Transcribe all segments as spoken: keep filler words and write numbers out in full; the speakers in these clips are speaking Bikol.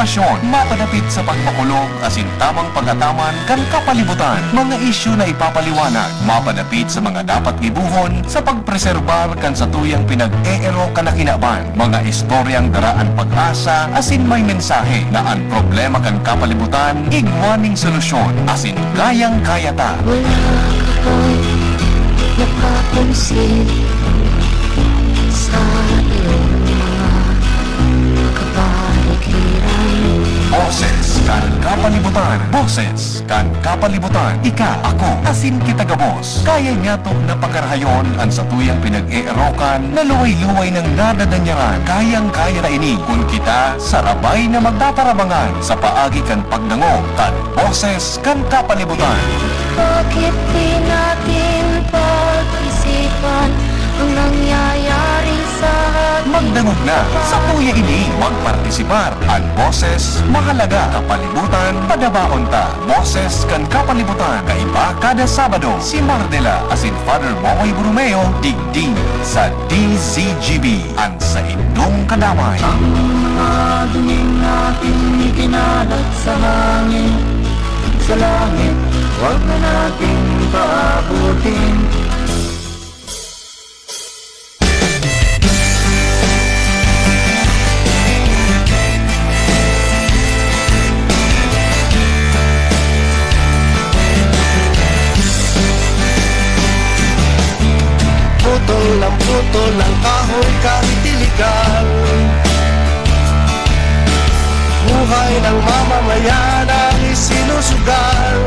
Pasyon, mapadapit sa pagmakulog asin tamang pag-ataman kan kapalibutan. Mga isyu na ipapaliwanag, mapadapit sa mga dapat gibohon sa pagpreserbar kan satuyang pinag-eero kan kinaban. Mga istoryang dara an pag-asa asin may mensahe na an problema kan kapalibutan igwa ning solusyon asin kayang-kaya ta. Wala ka bang napapansin sa iyong mga kapaligiran? Boses kan kapalibutan. Boses kan kapalibutan. Ika, ako, asin kita gabos. Kaya niyato na pakarahayon an satuyang pinag-eerokan na luway-luway nang nadadanyaran. Kayang-kaya ta ini kun kita sarabay na magtatarabangan sa paagi kan pagdangog kan Boses kan Kapalibutan. Bakit di natin pag-isipan ang nangyayari sa ating Magdangog na sa kapwa? Tuya ini, magpartisipar. An Boses, mahalaga. Kapalibutan, padabaon ta. Boses kan Kapalibutan, kaiba kada Sabado. Si Mardela asin Father Momoy Borromeo, digdi sa D Z G B. An saindong kadamay. Ang mga dingin natin ikinalat sa hangin, sa langit, wag na natin paabutin. Putol ng putol ng kahoy kahit iligal. Buhay ng mamamayan ang isinusugal.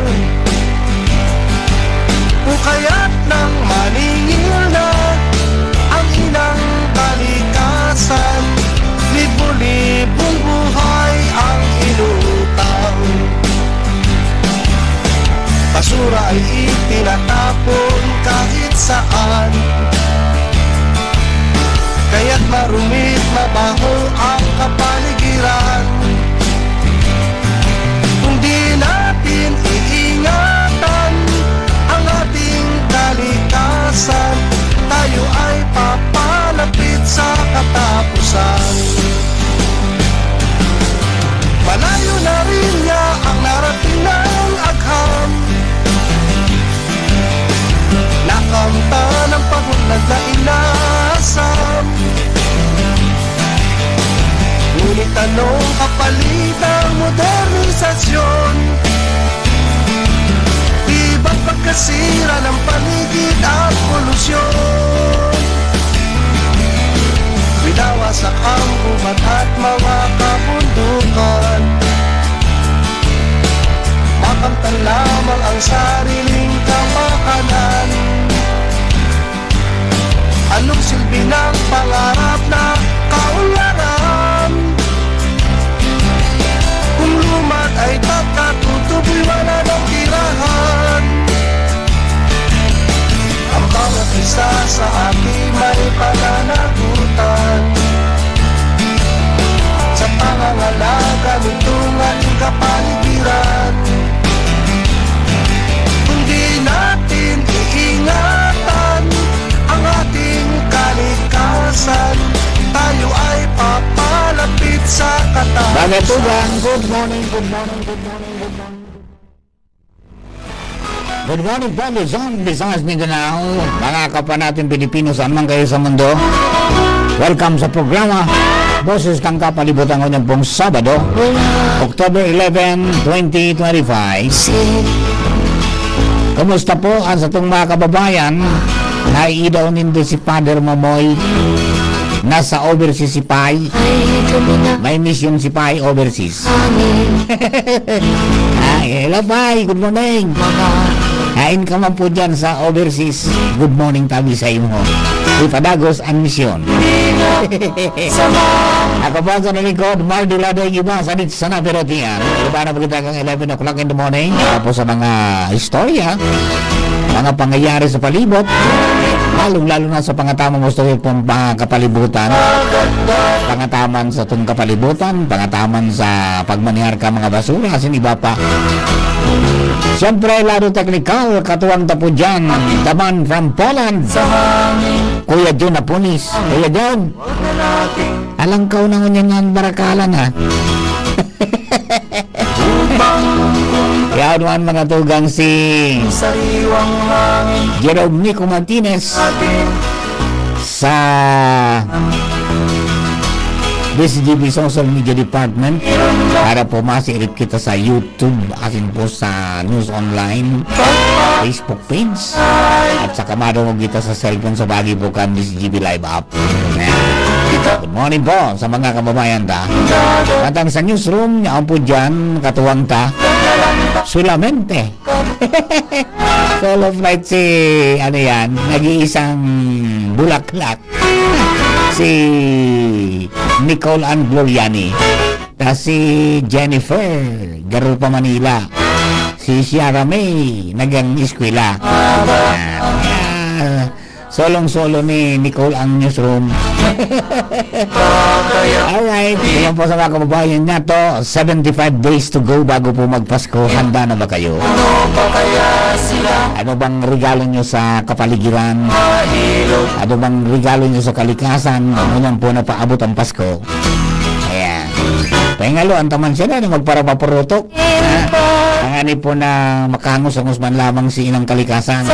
O kaya't nang maningil na ang inang kalikasan, libo-libong buhay ang inutang. Basura ay itinatapon kahit saan. Kaya't marumit, mabaho ang kapaligiran. Kung di natin iingatan ang ating kalikasan, tayo ay papalapit sa katapusan. Malayo na rin niya ang narating ng agham. Nakamtan ang pag-unlad na inasam. Ngunit anong kapalit ng modernisasyon? Di ba pagkasira ng paligid at polusyon? Binawasak ang gubat at mga kabundukan. Makamtan lamang ang sariling kapakanan. Anong silbi ng pangarap na kaunlaran? Kung lumad ay pagkatutuboy, wala nang tirahan. Ang bawat isa sa atin may pananagutan sa pangangalaga nitong ating kapaligiran. Kung di natin iingatan ang ating kalikasan, tayo ay papalapit sa katapusan. Bagay Tugang, good morning, good morning, good morning, good morning. Good morning po, Luzon, Visayas, Mindanao, mga kapwa natin Pilipino saan man kayo sa mundo. Welcome sa programa, Boses kan Kapalibutan, ngayong pong Sabado, October eleven, twenty twenty-five. Kumusta po ang satong mga kababayan? Naiidaw nindo si Father Momoy. Nasa overseas si Pai. May mission si Pai overseas. Ah, hello, Pai. Good morning. Hain ka man po dyan sa overseas. Good morning, tabi sa imo. Ipadagos ang misyon. Ako po ang lingkod, Mardy Lado, ang iba sa Sana pero tiyan. Iba na balita kang eleven o'clock in the morning. Tapos sa mga istorya, mga pangyayari sa palibot, lalong-lalo na sa pangatamang gusto pong mga kapalibutan. Pangataman sa tong kapalibutan, pangataman sa pagmanihar ka mga basura, asin iba pa. Siyempre, lado technical, katuwang tapo dyan. The man from Poland, Kuya John Apunis. Kuya John, alangkaw na ngunyan ng barakalan, ha? Ano ang mga tugang si Jerome Nico Martinez sa D C G B Social Media Department para po masirit kita sa YouTube, asin po sa News Online Facebook page, at saka madungog kita sa cellphone sa bagi po kan D C G B Live app. Ayan. Good morning po sa mga kababayan ta. Matang sa newsroom, yaon po dyan, katuwang ta. Solamente. Solo flight si, ano yan, nag-iisang bulaklak. Si Nicole Ann Gloriani. Tas si Jennifer, garo pa Manila. Si Ciara May, nagang eskwela. Ah, ah, solong-solo ni Nicole ang newsroom. Alright, ilan po sa mga kababayan niya to, seventy-five days to go bago po magpasko. Handa na ba kayo? Ano bang regalo nyo sa kapaligiran? Ano bang regalo nyo sa kalikasan? Ngunyan po napaabot ang Pasko. Ayan. Pahingaloan ta man siya na magparapapurutok. Ah, ang ani po na makangos-angos man lamang si inang kalikasan.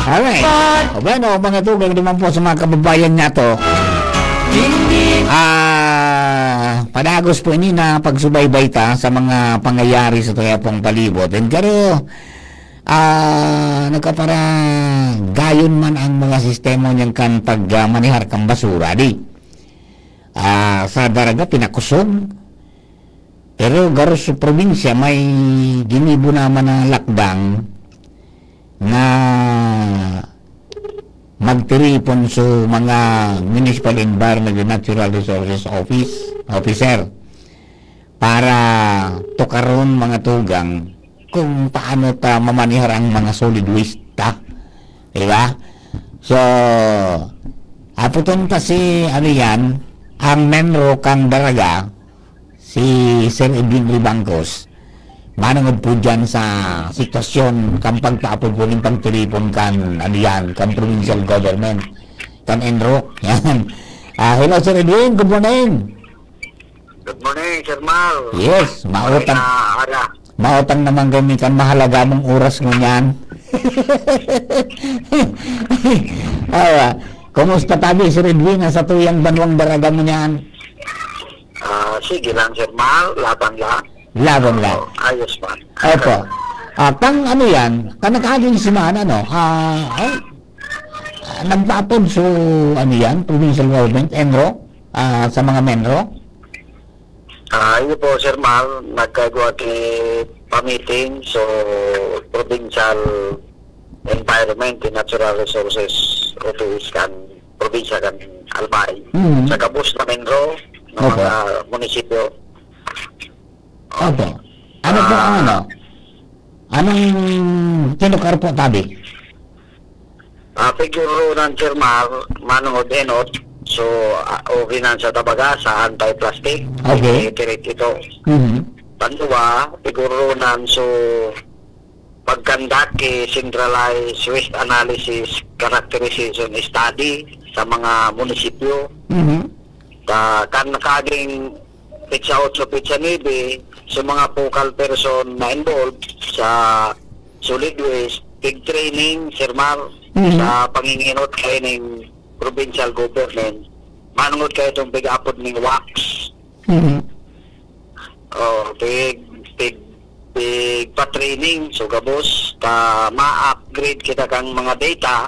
Alright. O bueno, mga tugang naman po sa mga kababayan niya to. Ah, padagos po ini na pagsubaybay ta sa mga pangyayari sa tuya pong palibot. And garo, ah, nagkaparagayon man ang mga sistema niyan kan pag, ah, manihar kan basura, di? Ah, sa Daraga, pinakusog. Pero garo sa probinsya, may ginibo naman na lakdang na magtiripon sa mga Municipal Environment and Natural Resources Office, officer, para tukaron mga tugang kung paano ta mamanihar ang mga solid waste ta. Di ba? So, aputon ta si, ano yan, ang menro kang Daraga, si Sir Edwin Ribangcos, manungod po dyan sa sitwasyon kan pagtaapod po nin pagtiripon kan, ano yan, kan provincial government, kan ENRUC. Yan. Ah, hello, Sir Edwin. Good morning. Good morning, Sir Mal. Yes, mautang, Maray na aga. Mautang naman kami kan mahalaga mong oras mo niyan. Awa, kumusta tabi, Sir Edwin, sa tuyang banwang Daraga mo niyan? Ah, sige lang, Sir Mal. Laban lang. Laban lang. Oh, ayos man. Opo. Ah, kang ano yan, kan nakaaging semana, no? Ah, ay, ah, nagpaapod so, ano yan, provincial government, ENRUC, ah, sa mga menro? Ah, iyo po, Sir Mal, nagkagwa ki pa-meeting, so, provincial environment and natural resources office kan probinsya kan Albay. Mhm. Sa gabos na menro ng Opo. mga munisipyo. Opo. Ano po ang Ah. ano? Anong tinukar po, tabi? Ah, piguro ng Sir Mar, manungod enot. So, ah, okay na sa tabaga, sa anti-plastic. Okay. Itirit ito. Mhm. Panduwa, piguro ng so pagkandak ki centralized waste analysis characterization study sa mga munisipyo. Mhm. Ta, kan nakaging petsa otso, petsa nuebe, sa mga focal person na involved sa solid waste, pig-training, Sir Mar, Mhm. sa panginginot kayo ning provincial government, manungod kayo itong pig-apod ning wax. Mhm. Oh, pig, pig, pig pa-training, so gabos, ta ma-upgrade kita kang mga data,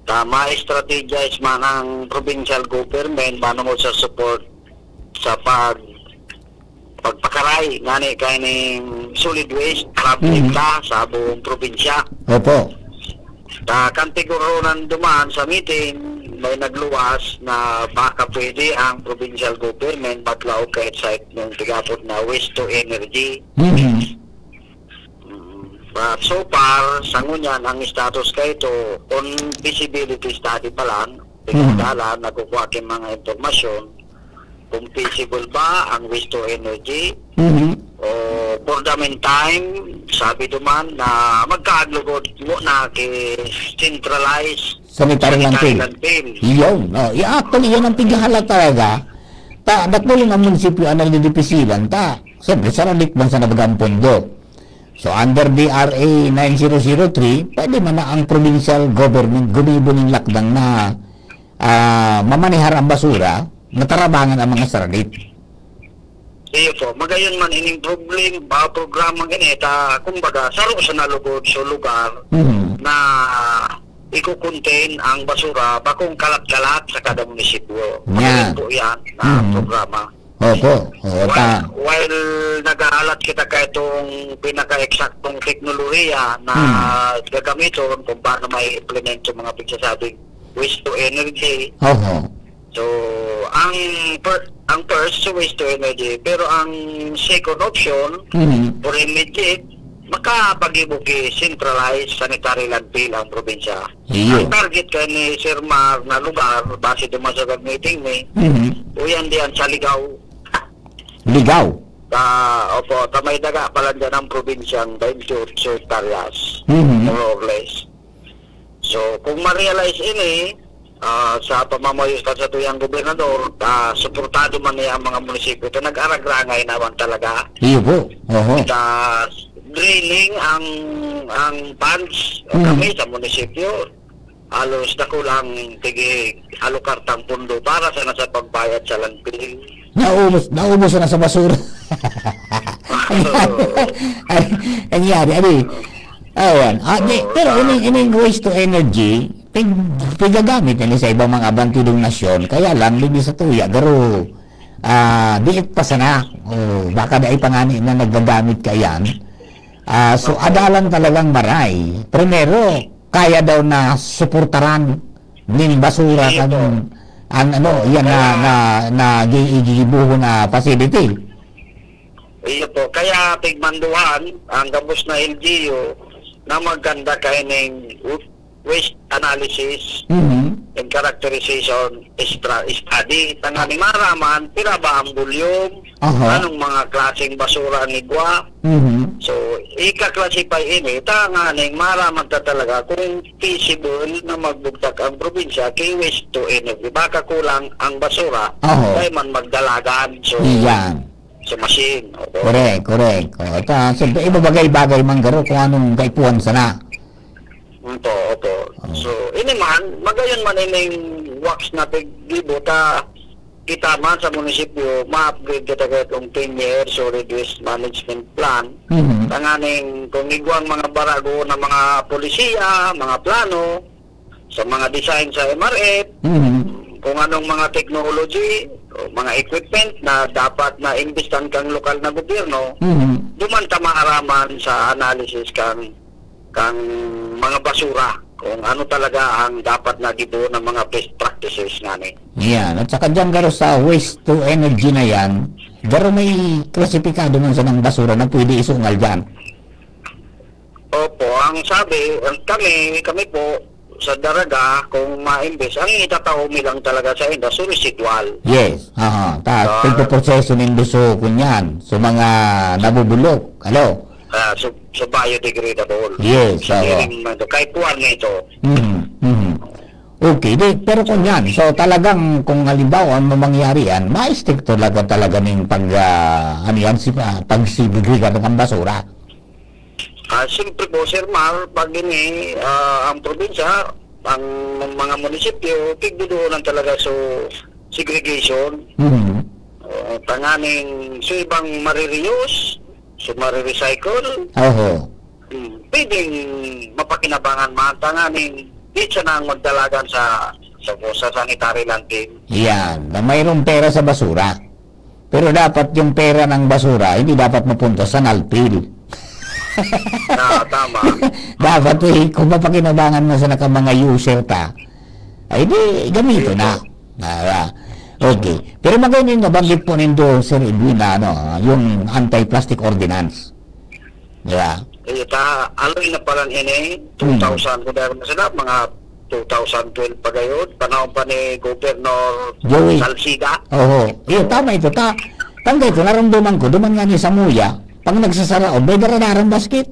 ta ma-strategize man ang provincial government, manungod sa support sa pag, pagpakaray, ngani kay ning solid waste, public Mhm. ta sa buong probinsya. Opo. Ta, kan tigurunan duman sa meeting, may nagluwas na baka pwede ang provincial government maglaog kahit sa itong tigapot na waste to energy. Mhm. Mm, but so far, sa ngunyan, ang status kay ito, on feasibility study pa lang, Mhm. pinagdala, nagkukuha king mga impormasyon, kung feasible ba ang waste to energy. Mhm. O, for the meantime, sabi duman na magkaaglugod muna ki centralized Sanitary sanitary landfill. landfill. Iyon, oh, i-, actually, yan ang pighahalat talaga. Ta, dakul ang munisipyo ang nagdidipisilan, ta. Siyempre, saradik man sa nabagang pondo. So, under D R A nine zero zero three, pwede man na ang provincial government gumibo nin lakdang na, ah, mamanehar ang basura, natarabangan ang mga saradit. Iyo po, magayon man ining problem, ah, programang ini, ta, kumbaga, saro sa nalugod sa lugar Mhm. na iko-contain ang basura, bakong kalat-kalat sa kada munisipyo. Yan. Magayon po yan na Mhm. programa. Opo. Oo, While, ta- while nag-aalat kita kaitong pinaka-eksaktong teknolohiya na Hmm. gagamiton kung paano may implement yung mga pigsasabing waste to energy. Oho. So, ang fir-, ang first, waste to energy. Pero ang second option, Mhm. or immediate, makapag-ibo ki centralized sanitary landfill ang probinsya. Iyo. Ang target ka ni Sir Mar na lugar, base duman sa meeting ni, Mhm. uyan diyan sa Ligao. Ligao? Ta, opo, ta may daga pa lang dyan ang probinsyang twenty-eight hektaryas, Mhm. more or less. So, kung ma-realize ini, ah, sa pamamayo kan satuyang gobernador, ta suportado man niya ang mga munisipyo, ta nag-aragrangay naman talaga. Iyo po. Oho. Ta draining ang, ang funds o Mhm. kami sa munisipyo. Halos dakul ang tig-aalokar tang pondo para sana sa pagbayad sa landfill. Naubos, naubos na sa basura. Ay, nangyari, ano eh. Ayan. Ah, di, Oo, pero sa ining, ining waste to energy, pig-, pigagamit nila sa ibang mga abantidong nasyon, kaya lang, hindi sa tuya, pero, ah, di pa sana. Oh, baka dai pa nga ni na nagagamit ka yan. Ah, so, Opo. adalan talagang maray. Primero, kaya daw na suportaran nin basura Iyo kan po. ang ano, Oo, yan na, kaya na, na gi-, gigibuhon na facility. Iyo po. Kaya pigmanduhan ang gabos na L G U na magkanda kaining waste analysis Mhm. and characterization stra-, study. Tanganing maraman, pira ba ang volume? Aha. Anong mga klaseng basura ang igwa? Mhm. So, ika-classify ini, tanganing maraman ta talaga kung feasible na magbugtak ang probinsya kay waste to energy. Baka kulang ang basura, Aho. kaya man magdalagan. So, Iyan. sa machine. Opo. Correct, correct. O, ta, siyempre, ibabagay-bagay man garo kung anong kaipuhan sana. Opo, opo. Oh. So, ini man, magayon man ining wax na piggibo ta kita man sa munisipyo, ma-upgrade kita kaya itong ten-year solid waste management plan. Mhm. Tanganing kung igwang mga barago na mga polisiya, mga plano, sa mga design sa M R F, Mhm. kung anong mga technology, o mga equipment na dapat na imbestan kang lokal na gobyerno, Mhm. duman ta maaraman sa analysis kang, kang mga basura, kung ano talaga ang dapat na gibo ng mga best practices ngani. Yan. At saka dyan, garo sa waste to energy na yan, garo may klasipikado man sanang basura na pwede isungal dyan. Opo, ang sabi, ang kami, kami po, sa Daraga, kung maimbes, ang itatao mi lang talaga sa inda, so residual. Yes, aha. Ta, Ah. pagpoproseso nindo so, kunyan, so mga nabubulok, ano? Ah, so, so biodegradable. Yes, So, oo. Hindi rin man ito. Kahit kuwan na ito. Mhm, mhm. Okay, di, pero kunyan, so talagang kung halimbawa ang mangyari yan, ma-strict talaga, talaga ning pag, ah, ano yan, si, ah, pagsegregar ng basura. Ah, siyempre po, Sir Mar, pag ini, ah, ang probinsya, ang mga munisipyo, pigdudoonan talaga so segregation. Mhm. Oo, tanganing so ibang marireuse, so marirecycle. Oho. Hmm, pwedeng mapakinabangan man, tanganing di siya nang magdalagan sa, sa, sa sanitary landfill. Yan, na mayroong pera sa basura. Pero dapat yung pera ng basura, hindi dapat mapunta sa landfill. Ah, tama. Dapat, eh, kung mapakinabangan mo sa naka-, mga user ta, ay di, gamito Dito. na. Ah, ah. Okay. Pero magayon yung nabanggit po nindo, Sir Edwin, na ano, yung anti-plastic ordinance. Di ba? Eh, ta, aloy na pala ini, Hmm. two thousand, kung dahil na sila, mga two thousand twelve pa gayon, panahon pa ni Governor Joey. Salcida. Oho. Yun, tama ito. Ta, tanda ito, naramdaman ko, duman nga ni Samuya, pag nagsasaraon, may daradarang basket.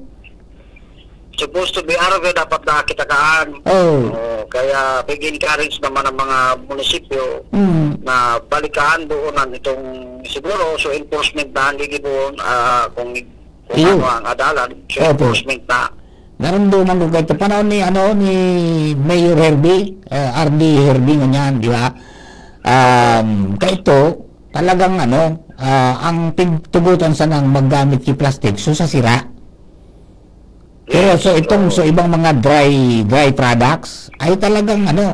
Supposed to be, araw kaya dapat nakakita kaan. Oh. Oo, kaya big encourage naman ang mga munisipyo Mm. na balikaan doon ang itong, siguro, so enforcement na ang gigibohon, ah, kung kung Iyo. ano ang adalan, so Opo. enforcement na. Naramdaman ko kaito, panahon ni, ano, ni Mayor Herbie, eh, R D Herbie ngunyan, di ba? Um, kaito, talagang, ano, ah, ang pigtugutan sanang maggamit ki plastic, so sa sira. Pero Yes, so itong, oo. so ibang mga dry, dry products, ay talagang, ano,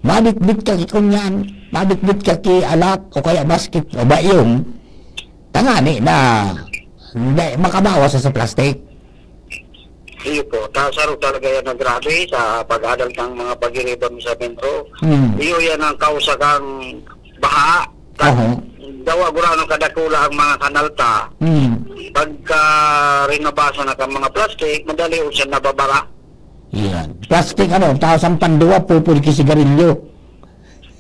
mabitbit ka ki kunyan, mabitbit ka ki alat, o kaya basket, o bayong, tangani na, na makabawas sa, sa plastic. Iyo po, ta-, saro talaga yan na grabe sa pag-adal ng mga pagiriba mi sa Menro. Hmm. Iyo yan ang kausa kang baha. Ka-, Oho. dawa gurano kadakula ang mga kanal ta. Hmm. Pagka rinabasa na kang mga plastic, madali o siya nababara. Yan. Plastic, ano, tapos ang panduwa, pupul ki sigarilyo.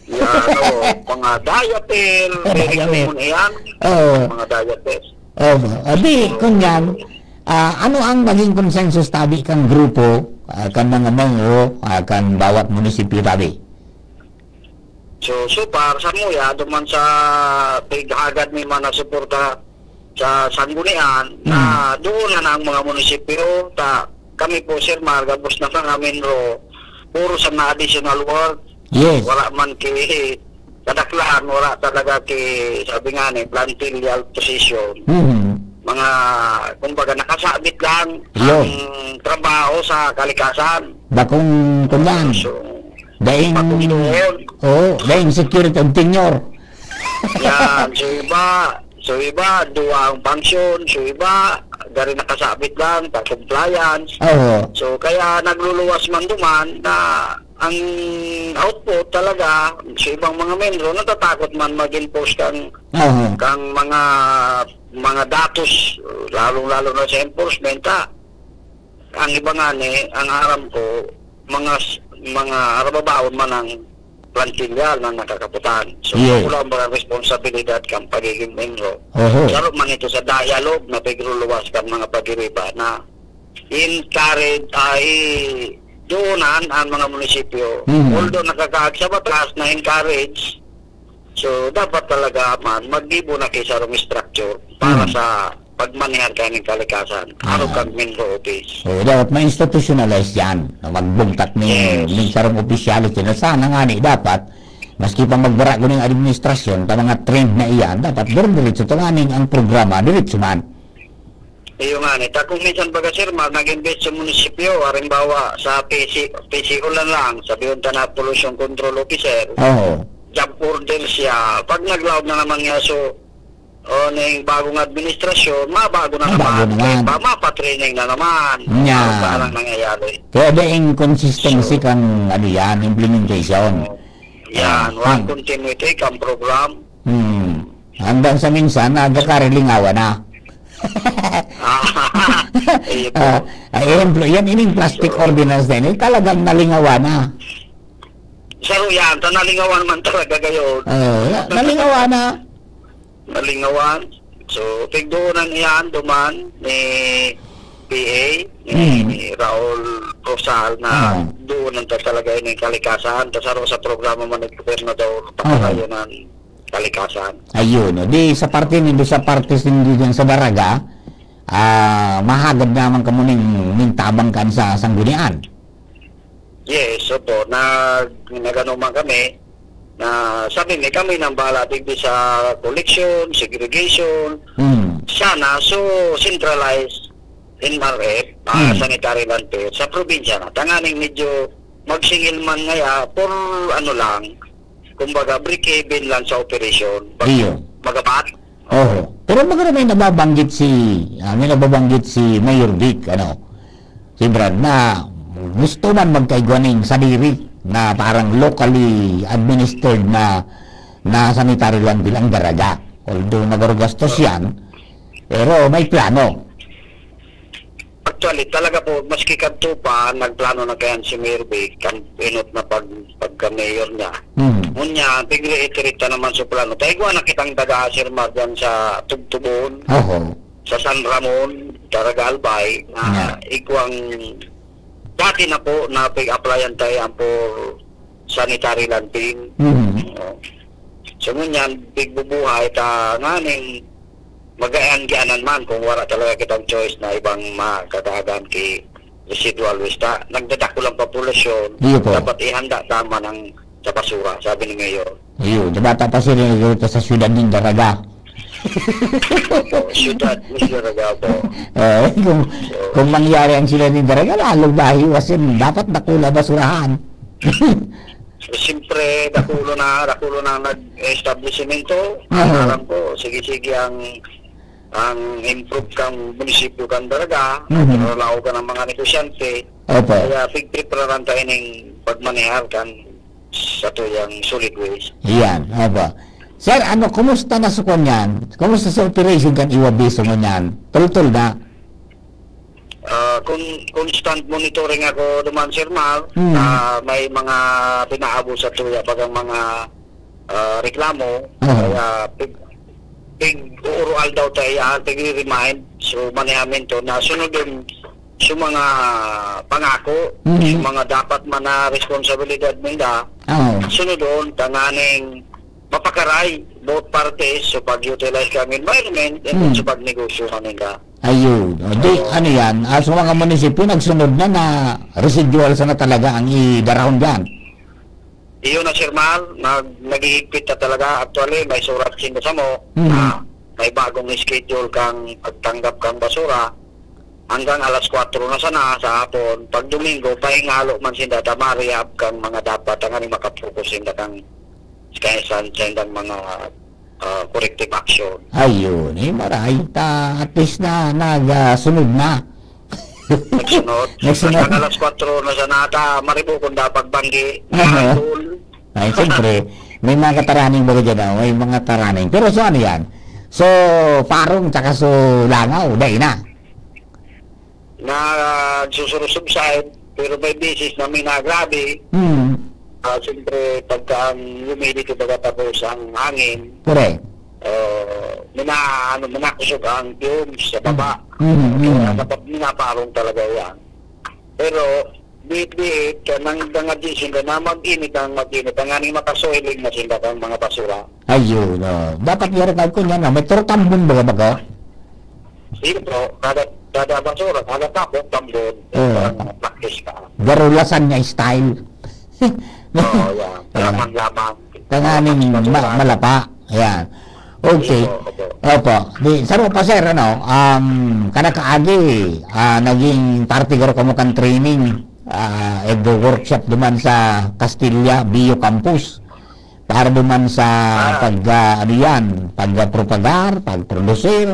Yan, oo. Mga diaper, very Diaper. common yan. Oo. Mga diaper. Opo. Adi, kunyan, ah, ano ang naging konsensus tabi kan grupo, ah, kan mga membro, ah, kan bawat munisipyo tabi? So, so far, sa muya, duman sa pighagad ni mga suporta sa Sanggunian, na Hmm. doon na ang mga munisipyo, ta kami po, Sir Mar, gabos na mga membro, puro sa mga additional work, Yes. wala man ki kadaklan, wala talaga ki, sabi nga ni, plantilla position. Mhm. Mga, kumbaga, nakasabit lang Iyo. ang trabaho sa kalikasan. Bakong, kunyan. So, Daing, bakong doon. oo, daing security of tenure. Yan, so iba, so iba, duwa ang function, so iba, gari nakasabit lang, pa compliance. Oo. So, kaya nagluluwas man duman na ang output talaga, sa ibang mga membro, natatakot man mag-enforce kang, Oo. kang mga, mga datos, lalong-lalo na sa enforcement, ha. Ang iba nga ni, ang aram ko, mga s-, mga harababaon man ang plantilla na nakakaputan. So, Yes. wala ang mga responsibilidad kang pagiging membro. Oho. Saro man ito sa dialogue na pigruluwas kang mga pagiriba na encourage, ah, i-, doonan ang mga munisipyo. Mhm. Although nakakaag sa batas na encourage, so, dapat talaga man, maggibo na ki sarong structure para Mhm. sa pagmanehar kaning kalikasan. Ah. Arog kang Minro Office. Oo, dapat ma-institutionalize yan. Na magbugtak ni, Yes. ni sarong opisyales yan. Sana nga ni, dapat, maski pa magbara ko ning administrasyon, ta mga trend na iyan, dapat dire-diretso tanganing ang programa, diretso man. Iyo nga ni. Ta kung minsan baga, Sir Mar, nag-invest sa munisipyo, halimbawa, sa P C, P C O lang lang, sabihin ta na pollution control officer, Oo. job order siya. Pag naglaog na naman nga, so, o ning bagong administrasyon, mabago na Mabago naman. Kaya naman. Ba, mapatraining na naman. Yan. Ano ba ang nangyayari? Kaya daing consistency So, kang, ano yan, implementation. Yan, Ah, one ah. continuity kang program. Hmm. Hanggang sa minsan, nagkakarilingawan na. Ah, iyo po. Ah, ay, ehemplo, yan, ining plastic So, ordinance na ini, talagang nalingawan na. Saro yan, ta nalingawan man talaga gayon. Oo, na-, nalingawan na. Nalingawan. So, pigdoonan iyan, duman, ni P A, ni Hmm. Raul Rosal, na Oo. doon ang ta-, talaga yung kalikasan. Ta saro sa programa man ni Gobernador, Aha. pagkakayo ng kalikasan. Ayun, no? Di sa parte nindo, sa parte nindo dyan sa Daraga, ah, mahagad naman kamo ning, ning tabang kan sa Sanggunian. Yes, opo. Nag-, nag-ano man kami, na sabi mi, kami nang bahala digdi sa collection, segregation. Hmm. Sana, so, centralized N R F, ah, Hmm. sanitary landfill, sa probinsya na. Tanganing medyo magsingil man ngaya, for ano lang, kumbaga, break-even lang sa operation. Pag Iyo. magabat, Oho. Pero magano may nababanggit si, ah, may nababanggit si Mayor Vic, ano, si Brad, na gusto man magkaigwa ning sadiri na parang locally administered na, na sanitary landfill ang Daraga. Although nagarugastos yan, pero may plano. Actually, talaga po, maski kadto pa, nagplano na kayan si Mayor Vic, kan inot na pag-, pagka-mayor niya. Hmm. Ngunyan, pig-reiterate ta naman sa plano. Ta igwa na kitang daga, Sir Mar, dyan sa Tubtubon, Oho. sa San Ramon, Daraga, Albay, na Nga. igwang dati na po na pig-applyan tayo ang for sanitary landfill. Mhm. Oo. So, ngunyan, pigbubuhay ta nganing Magayan-gayanan man kung wala talaga kitang choice na ibang makakaagan ki residual waste ta. Nagdadakul ang populasyon, Iyo po. dapat ihanda ta man ang sa basura, sabi ni Mayor. Iyo, di ba tapos yun yung sa siyudad ng Daraga? Siyudad, Mister Ragabo. Eh, kung, So, kung mangyari ang siyudad ng Daraga, lalong mahiwas yun. Dapat dakula basurahan. Siyempre, dakulo na, dakulo na ang nag-establisimento. Aha. Alam ko, sige-sige ang, ang improve kang munisipyo kan Daraga, Mhm. pero laog ka ng mga negosyante. Opo. Kaya pigprepararan tayo ning pagmanehar kan sa tuyang solid waste. Yan, opo. Sir, ano, kumusta na sa kwan yan? Kumusta sa operation kan Iwa Biso ngunyan? Tultol na? Ah, kun-, constant monitoring ako duman, Sir Mar. Hmm. Ah, may mga pinaabot sa tuya pag ang mga, ah, reklamo. Oo. Kaya pig-, pig-uurual daw tayo yan, pig-remind. So, manehamento na sunod dun sa mga pangako, Mhm. sa mga dapat man na responsibilidad ninda, Oo. sunod doon, tanganing mapakaray both parties sa pag-utilize kan environment and Hmm. sa pagnegosyo man ninda. Ayun. O, di, Oo. ano yan? Ah, sa mga munisipyo, nagsunod na na residual sana talaga ang idarahon dyan. Iyon na, Sir Mal, nag-, naghihigpit na talaga. Actually, may surat sinda samo Mhm. na may bagong schedule kang pagtanggap kang basura hanggang alas kwatro na sana sa hapon. Pag Domingo, pahingalo man sinda ta ma-rehab kang mga dapat tanganing makapokus sinda kang sa, sa, sa indang mga, ah, corrective action. Ayun, eh, maray ta, at least na nagsunod na. Nagsunod. Nagsunod. Hanggang alas kwatro na sana ta, maribukon dapat banggi. Aha. Maribukon. Ay, siyempre, may mga kataraning baga dyan, oh, may mga taraning. Pero so, ano yan? So, Parong tsaka so, Langaw, dai na. Nagsusurusubside, pero may beses na may nagrabe. Hmm. Ah, siyempre, pagka ang humidity, baga tapos ang hangin, Correct. ah, mina-, ano, minakusog ang fumes sa baba. Hmm, hmm, Kaya hmm. dapat minaparong talaga yan. Pero, bit-bit, kanang mga di sinda na mag-init ang mag-init, ang aning makasuhiling na sinda kang mga basura. Ayun, oh. Dapat yari ka ko niya, no? May turutambon ba, baga? Sige po, kada, kada basura, kada tapon, tambon. Oo. Parang practice ka. Garulasan niya style. Oo, yan. Ah. Lamang-lamang. Tanganing Basura. ma-, malapa. Yan. Okay. Opo, opo. Opo. Di, saro pa, sir, ano, um, kada kaagi, ah, naging parte garo kamo kan training, ah, and the workshop duman sa Castilla Bio Campus. Para duman sa Ah. pag, ah, ano yan, pag-propagar, pag-produsir,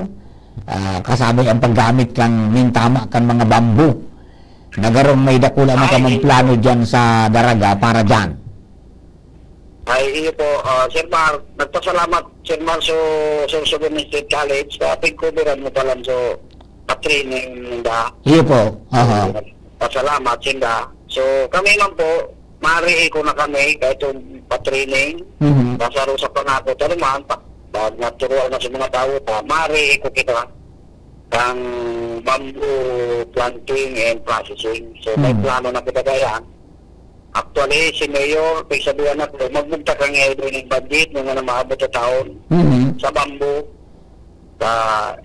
ah, kasabay ang paggamit kan mintama kan mga bamboo. Nagarong may dakula man Ay, kamong hindi. plano dyan sa Daraga para dyan. Ay, iyo po, ah, Sir Mar, nagpasalamat, Sir Mar, so, so, so, State College, sa pagkubiran mo pa lang, so, pa-training ninda. Iyo po, aha. Pasalamat sinda. So, kami man po, marihi ko na kami, kahit yung pa-training, Mhm. pasaro sa pangako, ta naman, pa-, pag naturuan na sa mga tao, ta, marihi ko kita, kang bamboo planting and processing. So, may Mhm. plano na kita kaya. Actually, si Mayor, pagsabihan na po, magbugtak ang L D N budget, mga na maabot sa taon, Mhm. sa bamboo. Sa,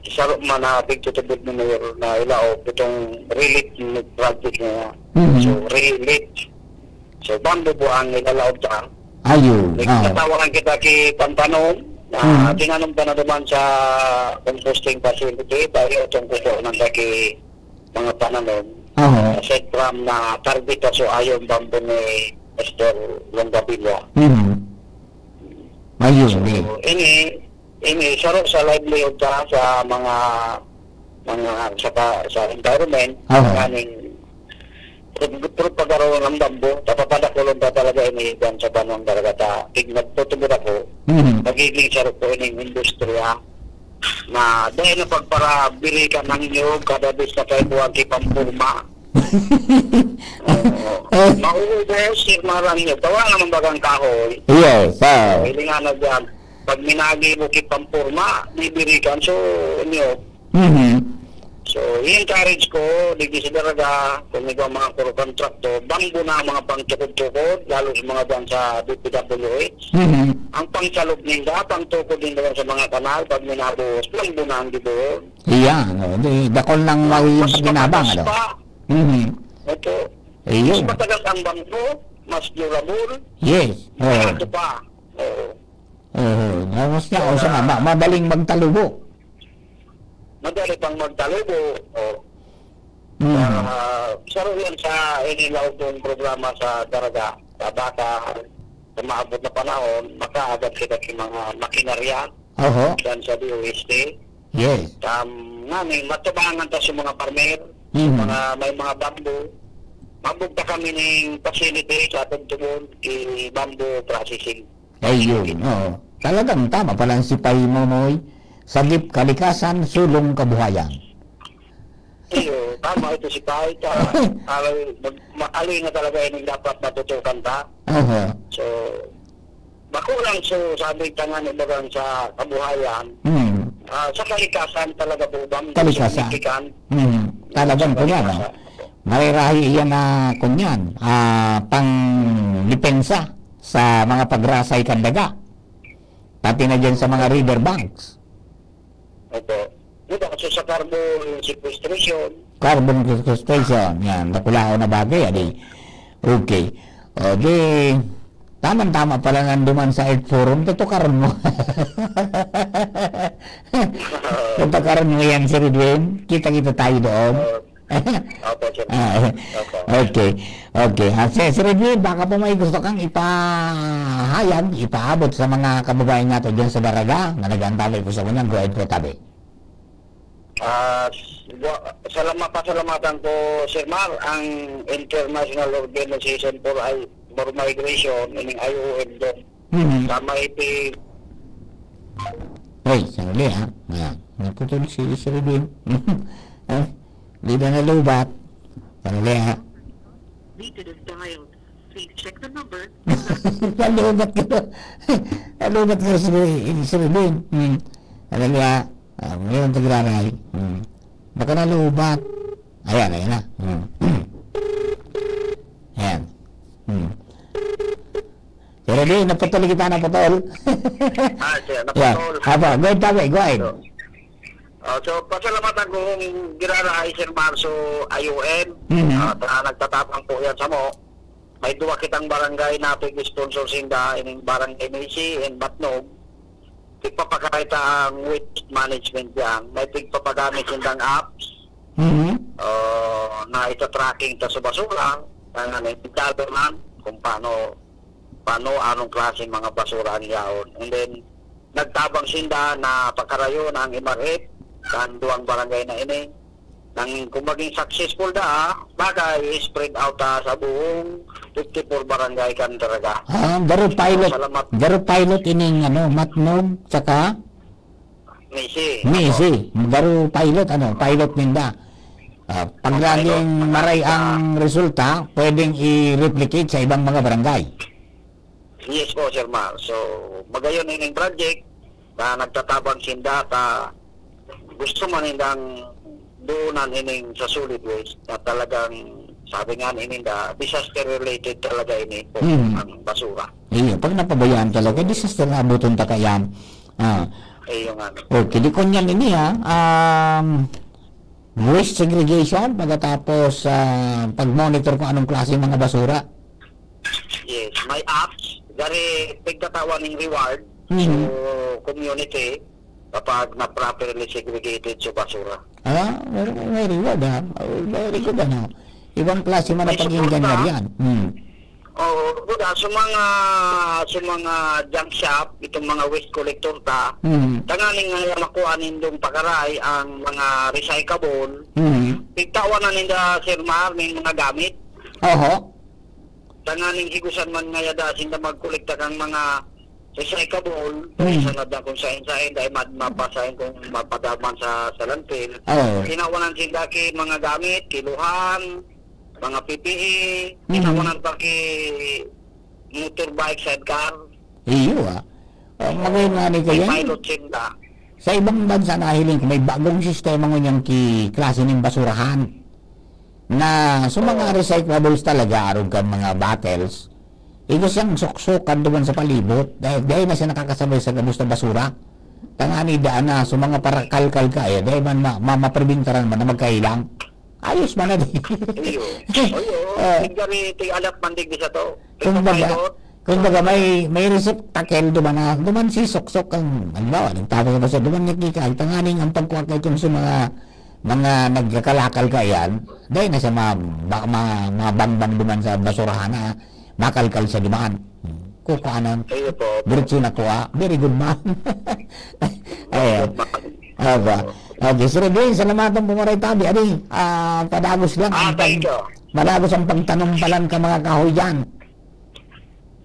sa man na pagtutubod ni Mayor na ilaog, itong relief project niya. Mhm. So, relief. So, bamboo po ang ilalaog sa. Ayun, May oo. katawaran kita ki Pampanom, na Mhm. tinanom ka na naman sa composting facility, tayo itong kukuha ng kaki mga pananom. Aha. Aside from na target sa ayon bamboo ni Mister Longabilla. Mhm. Ayun, So, eh. ini, ini, saro sa livelihood sa, sa mga, mga, sa ka-, sa environment, Aha. kaning pro-, propagaro ng bamboo, tapapadakulon pa talaga ini dyan sa banwang Daragata. Pag nagtutubod ako, Mhm. magiging saro po ining industriya na dahil na pagparabiri ka ng niyog, kada bis na kayo buwan, kipampurma. Oo. Eh. Mauubos, sirmaran niyo. Tawa naman bagang kahoy. Yes, ah. Hilingan na dyan. Pag minagi mo kipampurma, bibirikan, so, niyo. Mhm. So, So, i-encourage ko, digdi sa Daraga, kung may mga kuro kontrakto, bamboo na ang mga pangtukod-tukod, lalo sa mga dyan sa D P W H. Mhm. Ang pangsalog ninda, pangtukod ninda sa mga kanal, pag minabuhos, bamboo na ang gibuhos. Iyan, oh, di, dakol lang Ah, mawi yung mas pakinabang, matagas ano? pa. Mhm. Opo. Ayun. Mas matagas ang bamboo, mas durable, Yes. Oo. barato pa. Oo. Oo. Tapos niya, Kaya o siya nga, ma-, madaling magtalubo. Madali pang magtalubo. O. Mm. Ah, saro yan sa inilaog kong programa sa Daraga. Sa baka, sa maabot na panahon, makaagad kita sa mga makinarya Oho. diyan sa D O S T. Yes. Tam, ngani, matubangan ta sa mga farmer, Mhm. mga, may mga bamboo. Mabugta kami ning facility sa Tugtubon, i-bamboo processing. Ayun, oo. Talagang tama pala ang sipay mo, Moy. Sagip kalikasan, sulong kabuhayan. Iyo, tama ito si Pai. Ta, alay, mag-, ma-, alay na talaga yung dapat matutukan ta. Aha. So, bako lang, so, sabi ka nga ni Bagang sa kabuhayan, Hmm. ah, sa kalikasan talaga po bang Kalikasan. significant? Hmm. Talagang Sa kunya, no? kalikasan. Marirahi iyan na, kunyan, ah, pang depensa sa mga pagrasay kan daga. Pati na dyan sa mga river banks. Opo. Di ba, kasi sa carbon sequestration. Carbon sequestration, yan. Dakulaon na bagay, adi. Okay. O, di, tamang-tama pala nanduman sa Earth Forum, tutukaran mo. Tutukaran mo yan, Sir Edwin. Kita-kita tayo doon. Oo. Opo, sir. Ah, Opo. okay. Okay. Ah, Sir, Sir Edwin, baka po may gusto kang ipahayag, ipaabot sa mga kababayan natin dyan sa Daraga na nag-aantabay po sa kanya. Go ahead po, tabi. Ah, s-, wa-, salama-, pasalamatan ko, Sir Mar, ang International Organization for I-, for Migration, ining I O M doon. Mhm. Sa may pi- Ay, sandali, ha? Ayan. Naputol si Sir Edwin. Ah, di na nalubat. Sandali, ha? Dito na dial. Please check the number. Nalubat ko. Nalubat ko si, si Rubin. Hmm. Ano niya? Ah, ngayon, tagraray. Hmm. Baka nalubat. Ayan, ayan na. Hmm. Ayan. Hmm. Pero di, naputol kita, naputol. Ah, siya, Yeah. naputol. Apa, go ahead, tabi, go ahead. So, ah, so, pasalamatan ko kung girara ay Sir Marso I O M. Mhm. Ah, ta-, nagtatapang po yan sa mo. May duwa kitang barangay na pig-sponsor sinda, ining Barangay Misi and Batnog. Tigpapakita ang waste management diyan. May tigpapagamit sindang apps, Mhm. ah, na ita-tracking ta sa basura, ang ano, yung man, kung paano, paano, anong klaseng mga basura ang yaon. And then, nagtabang sinda na pakarayon ang M R F, sa duwang barangay na ini. Nang kung maging successful da, baka i-spread out, ah, sa buong fifty-four barangay kan Daraga. Ah, garo pilot, Salamat. garo pilot ining, ano, Matnog, saka Misi. Misi. Garo pilot, ano, pilot ninda. Ah, pag Okay, laging no? maray ang resulta, pwedeng i-replicate sa ibang mga barangay. Yes po, Sir Mar. So, magayon ining project na nagtatabang sinda ta gusto man nindang doonan ining sa solid waste na talagang, sabi nga ni ninda, disaster related talaga ini po Mhm. ang basura. Iyo, pag napabayaan talaga, disaster na abuton ta kayan. Ah. Iyo nga. Okay, di ko niyan ini, ha. Um, waste segregation, pagkatapos, ah, pag-monitor kung anong klase mga basura. Yes, may apps. Gari, pagtatawan ng reward. Mhm. So, community, kapag na properly segregated sa basura. Ah, very, very good, ah. Oh, very good, ano. Ibang klase man May ang pag-engineer suporta. yan. Hmm. Oo, good, ah. Sa mga, sa mga junk shop, itong mga waste collector ta, Hmm. tanganing nga makuha nindong pakaray ang mga recyclable. Hmm. Pigtawan na ninda, Sir Mar, may mga gamit. Oho. Tanganing higusan man ngaya da sinda magkolekta kang mga recyclable, Hmm. sa nadang kung sain-sain, dahil mad-, mapasain kung mapadaman sa, sa landfill. Oo. Tinawanan sinda ki mga gamit, kiluhan, mga P P E, Mhm. tinawanan pa ki motorbike sidecar. Iyo, ah. Ah, magayon nga ni May kayan. pilot sinda. Sa ibang bansa, nahiling ko, may bagong sistema ngunyan ki klase nin basurahan na sa mga recyclables talaga, arog kan mga bottles, igwa siyang suksokan duman sa palibot. Dai, dai na siya nakakasabay sa gabos na basura. Tangani daan na, so mga parakalkal ka, eh, dai man ma-, ma-, mapribintaran man na magkahilang. Ayos man na di. Iyo. Oy, oo. Eh. Tigari, ti alat man digdi sa to. Kumbaga, Ito, kumbaga, may, may receptacle duman na, duman si suksok ang, halimbawa, nagtapos na basura, duman niya kikay, tanganing ang pagkuha kay kung sa mga, mga nagkakalakal ka yan, dahil na sa mga, ba-, mga, mga bangbang duman sa basurahan na, makalkal sa duman. Kukuha ng Ayun po. Diretso na kuha. Very good, ma'am. Ayan. Good, ma'am. Aba. Okay, Sir Edwin, salamatan po maray tabi. Adi, ah, padagos lang Ah, ang pag-, thank you. Padagos ang pagtanom palan ka mga kahoy dyan.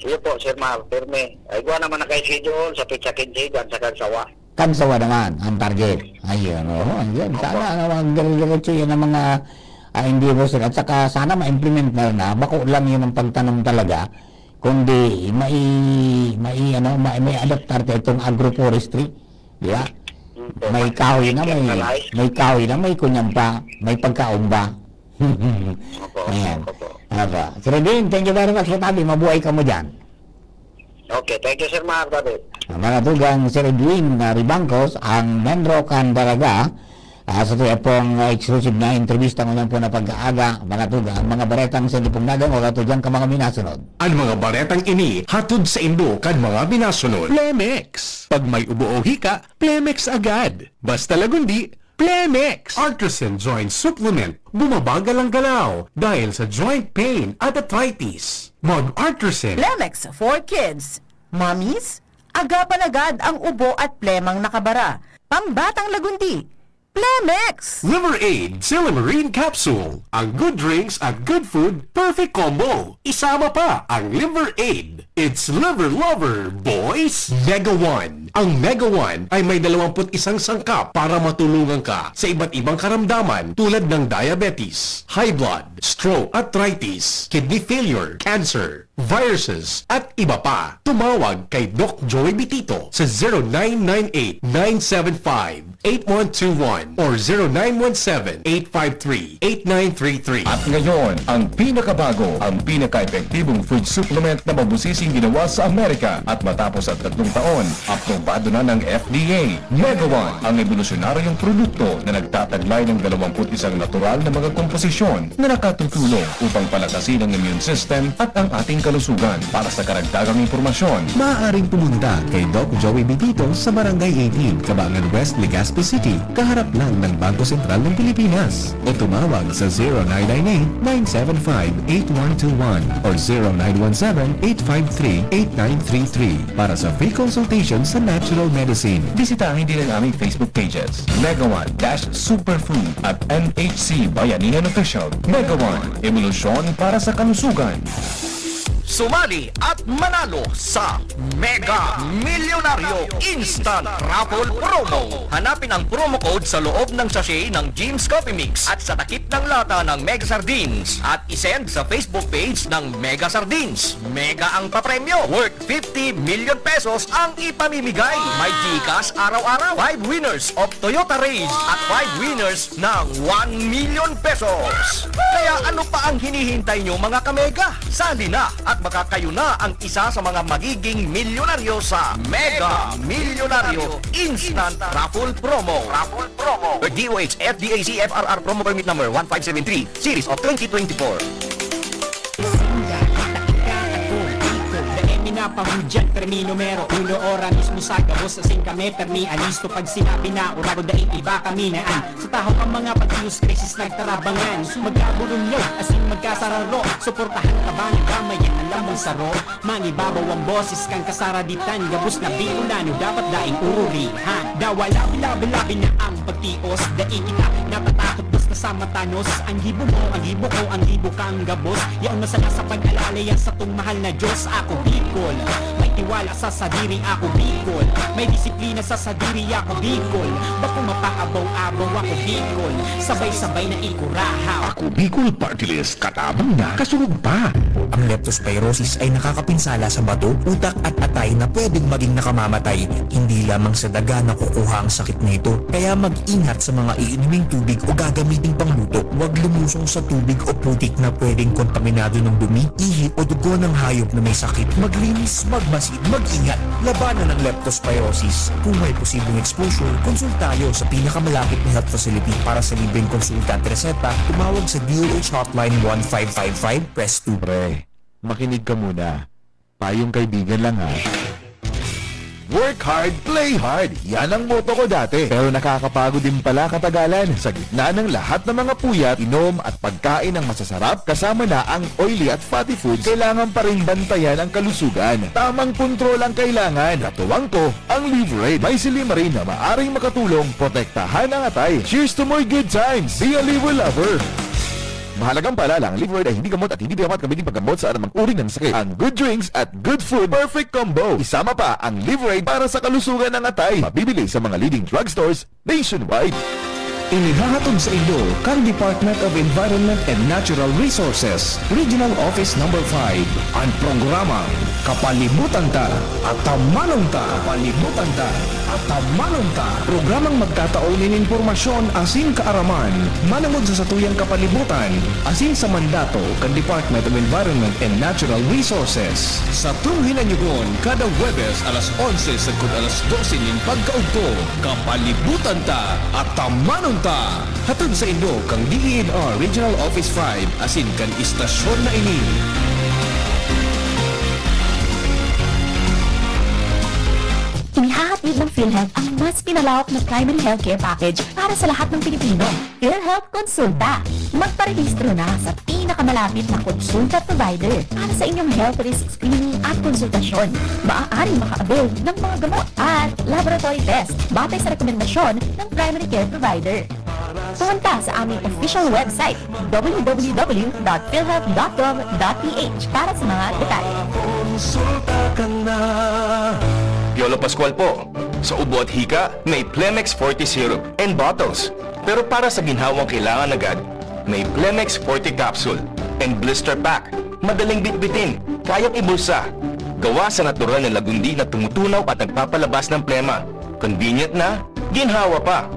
Iyo po, Sir Mar, pirmi. Ay, igwa naman na kay schedule sa petsa quince, dyan sa Kagsawa. Kagsawa naman ang target. Ayun, oo, ayun. Opo. Sana, ano, ang dire-diretso yan ang mga, ah, endeavors nila. At saka sana ma-implement na, na, bako lang yun ang pagtanom talaga, kundi mai-, mai-, ano, mai-, mai-adapt natin itong agroforestry. Di ba? Opo. May kahoy na, may, Decentralized. May kahoy na, may kunyan pa, may pagkaon ba? Opo, Ayan. Opo. Aba. Sir Edwin, thank you very much for tabi. Mabuhay ka mo dyan. Okay, thank you, Sir Mar, David. Ang mga tugang, Sir Edwin, ah, Ribangcos, ang Menro kan Daraga, ah, sa tuya pong, ah, exclusive na entrevista ngunyan po na pag-aaga, mga tugang, ang mga baretang sa Lipong Nagang, o tugang ka mga minasunod. Ang mga baretang ini, hatod sa indo kan mga minasunod. Plemex. Pag may ubo o hika, Plemex agad. Basta Lagundi, Plemex! Artresin Joint Supplement, bumabagal ang galaw dahil sa joint pain at arthritis. Mag-Artresin! Plemex for kids. Mommies, agapan agad ang ubo at plemang nakabara. Pambatang Lagundi, Plemex! Liver Aid Silymarin Capsule. Ang good drinks at good food, perfect combo. Isama pa ang Liver Aid. It's Liver Lover, boys! Mega One. Ang Mega One ay may dalawampu't isang sangkap para matulungan ka sa iba't ibang karamdaman tulad ng diabetes, high blood, stroke, arthritis, kidney failure, cancer, viruses, at iba pa. Tumawag kay Doc Joey Bitito sa zero nine nine eight, nine seven five, eight one two one or zero nine one seven, eight five three, eight nine three three. At ngayon, ang pinakabago, ang pinaka-epektibong food supplement na mabusising ginawa sa Amerika at matapos ang tatlong taon, aprobado na ng F D A. Mega One, ang ebolusyonaryong produkto na nagtataglay ng dalawampu't isang natural na mga komposisyon na nakatutulong upang palakasin ang immune system at ang ating kalusugan. Para sa karagdagang impormasyon, maaaring pumunta kay Doc Joey Bitito sa Barangay eighteen, Cabangan West, Legazpi City, kaharap lang ng Bangko Sentral ng Pilipinas. O tumawag sa zero nine nine eight, nine seven five, eight one two one or zero nine one seven, eight five three, eight nine three three para sa free consultation sa natural medicine. Bisitahin din ang aming Facebook pages, Mega One dash Superfood at M H C Bayanihan Official. Mega One, ebolusyon para sa kalusugan. Sumali at manalo sa Mega Milyonaryo Instant Raffle Promo. Hanapin ang promo code sa loob ng sachet ng Jim's Coffee Mix at sa takip ng lata ng Mega Sardines at isend sa Facebook page ng Mega Sardines. Mega ang papremyo, worth fifty million pesos ang ipamimigay. May GCash araw-araw, five winners of Toyota Raize at five winners ng one million pesos. Kaya ano pa ang hinihintay nyo, mga kamega? Sali na at baka kayo na ang isa sa mga magiging milyonaryo sa Mega Milyonaryo Instant Raffle Promo. Raffle Promo. D O H F D A C F R R Promo Permit Number one five seven three, Series of twenty twenty-four. Sinda, kita, ika, ako, iko, dai mi napahudyan, permi numero uno, ora mismo sa gabos, asin kami, permi alisto, pag sinabi na, ora ko, dai iba kami na an. Sa tahaw ang mga pagtios, krisis nagtarabangan, so magkaburunyaw, asin magkasararo, suportahan ka ba, nagamayan ang lambang saro, mangibabaw ang boses kan kasaraditan, gabos na Bicolano, dapat daing ururihan. Dawa labi-labi-labi na ang pagtios, dai kita natatakot, basta Sa matanos, ang gibo mo, ang gibo ko, ang gibo kang gabos. Yaon na sana sa pag-alala yan satong mahal na Diyos. Ako Bicol, may tiwala sa sadiri. Ako Bicol, may disiplina sa sadiri. Ako Bicol, bako mapaabaw-abaw. Ako Bicol, sabay-sabay na ikurahaw. Ako Bicol Party List, katabang na, kasunod pa. Ang leptospirosis ay nakakapinsala sa bato, utak at atay na pwedeng maging nakamamatay. Hindi lamang sa daga nakukuha ang sakit na ito, kaya mag-ingat sa mga iinuming tubig o gagamiting pangluto. Huwag lumusong sa tubig o putik na pwedeng kontaminado ng dumi, ihi o dugo ng hayop na may sakit. Maglinis, magmasid, mag-ingat. Labanan ang leptospirosis. Kung may posibleng exposure, konsulta tayo sa pinakamalapit na health facility. Para sa libreng konsulta at reseta, tumawag sa D O H Hotline one five five five, press two. Pre, makinig ka muna. Payong kaibigan lang, ha. Work hard, play hard. Yan ang motto ko dati. Pero nakakapagod din pala katagalan. Sa gitna ng lahat ng mga puyat, inom at pagkain ng masasarap, kasama na ang oily at fatty foods, kailangan pa rin bantayan ang kalusugan. Tamang kontrol ang kailangan. Katuwang ko, ang Liverade. May silymarin na maaring makatulong protektahan ang atay. Cheers to more good times! Be a Liver Lover! Mahalagang paalala, ang Liverade ay hindi gamot at hindi dapat gamitin paggamot sa anumang uri ng sakit. Ang good drinks at good food, perfect combo. Isama pa ang Liverade para sa kalusugan ng atay. Mabibili sa mga leading drugstores nationwide. Inihahatod sa inyo kan Department of Environment and Natural Resources, Regional Office Number five, an programang Kapalibutan Ta, Atamanon Ta. Kapalibutan Ta, Atamanon Ta. Programang magtatao nin impormasyon asin kaaraman manongod sa satuyang kapalibutan asin sa mandato kan Department of Environment and Natural Resources. Satong hinanyugon kada Huwebes alas onse sagkod alas dose nin pagkaudto. Kapalibutan Ta, Atamanon Ta. Hatod saindo kan D E N R Regional Office five asin kan istasyon na ini. Inihahatid ng PhilHealth ang mas pinalawak na primary healthcare package para sa lahat ng Pilipino. PhilHealth Konsulta. Magparehistro na sa pinakamalapit na konsulta provider para sa inyong health risk screening at konsultasyon. Maaaring maka-avail ng mga gamot at laboratory test batay sa rekomendasyon ng primary care provider. Pumunta sa aming official website, W W W dot philhealth dot gov dot P H, para sa mga detalye. Piolo Pascual po. Sa ubo at hika, may Plemex Forte Syrup and bottles. Pero para sa ginhawang kailangan agad, may Plemex Forte Capsule and Blister Pack. Madaling bitbitin, kayang ibulsa. Gawa sa natural na lagundi na tumutunaw at nagpapalabas ng plema. Convenient na, ginhawa pa.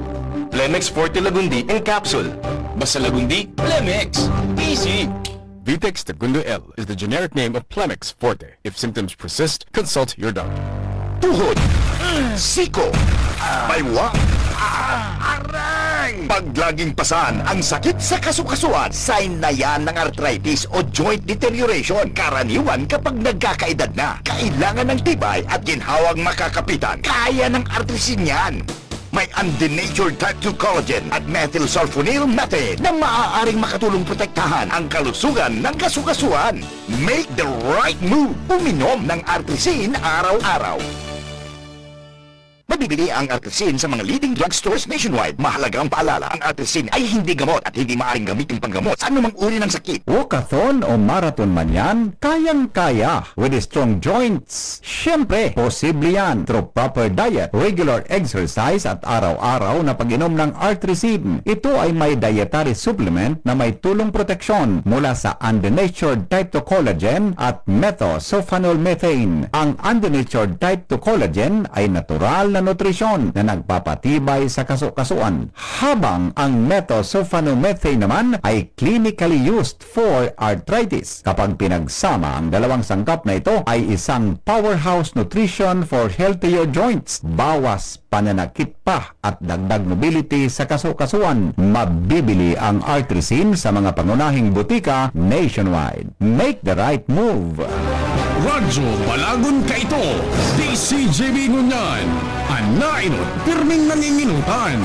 Plemex Forte Lagundi in Capsule. Basta Lagundi, Plemex. Easy! Vitex Segundo L is the generic name of Plemex Forte. If symptoms persist, consult your doctor. Tuhod, siko, baywa, aray! Pag laging pasan ang sakit sa kasukasuan, sign na yan ng arthritis o joint deterioration. Karaniwan kapag nagkakaedad na, kailangan ng tibay at ginhawang makakapitan. Kaya ng Artrisin yan. May undenatured type two collagen at methylsulfonyl methane na maaaring makatulong protektahan ang kalusugan ng kasukasuan. Make the right move. Uminom ng Artrisin araw-araw. Mabibili ang Artrisin sa mga leading drugstores nationwide. Mahalagang paalala, ang Artrisin ay hindi gamot at hindi maaaring gamitin panggamot sa anumang uri ng sakit. Walkathon o marathon man yan, kayang-kaya. With strong joints, siyempre, posible yan through proper diet, regular exercise at araw-araw na pag-inom ng Artrisin. Ito ay may dietary supplement na may tulong proteksyon mula sa undenatured type two collagen at methylsulfonyl methane. Ang undenatured type two collagen ay natural na nutrisyon na nagpapatibay sa kasukasuan, habang ang methylsulfonyl methane naman ay clinically used for arthritis. Kapag pinagsama, ang dalawang sangkap na ito ay isang powerhouse nutrition for healthier joints. Bawas pananakit pa at dagdag mobility sa kasukasuan. Mabibili ang Artrisin sa mga pangunahing butika nationwide. Make the right move! Radyo Balagon kaito, D C G B ngunyan, an nainot pirming nanginginutan.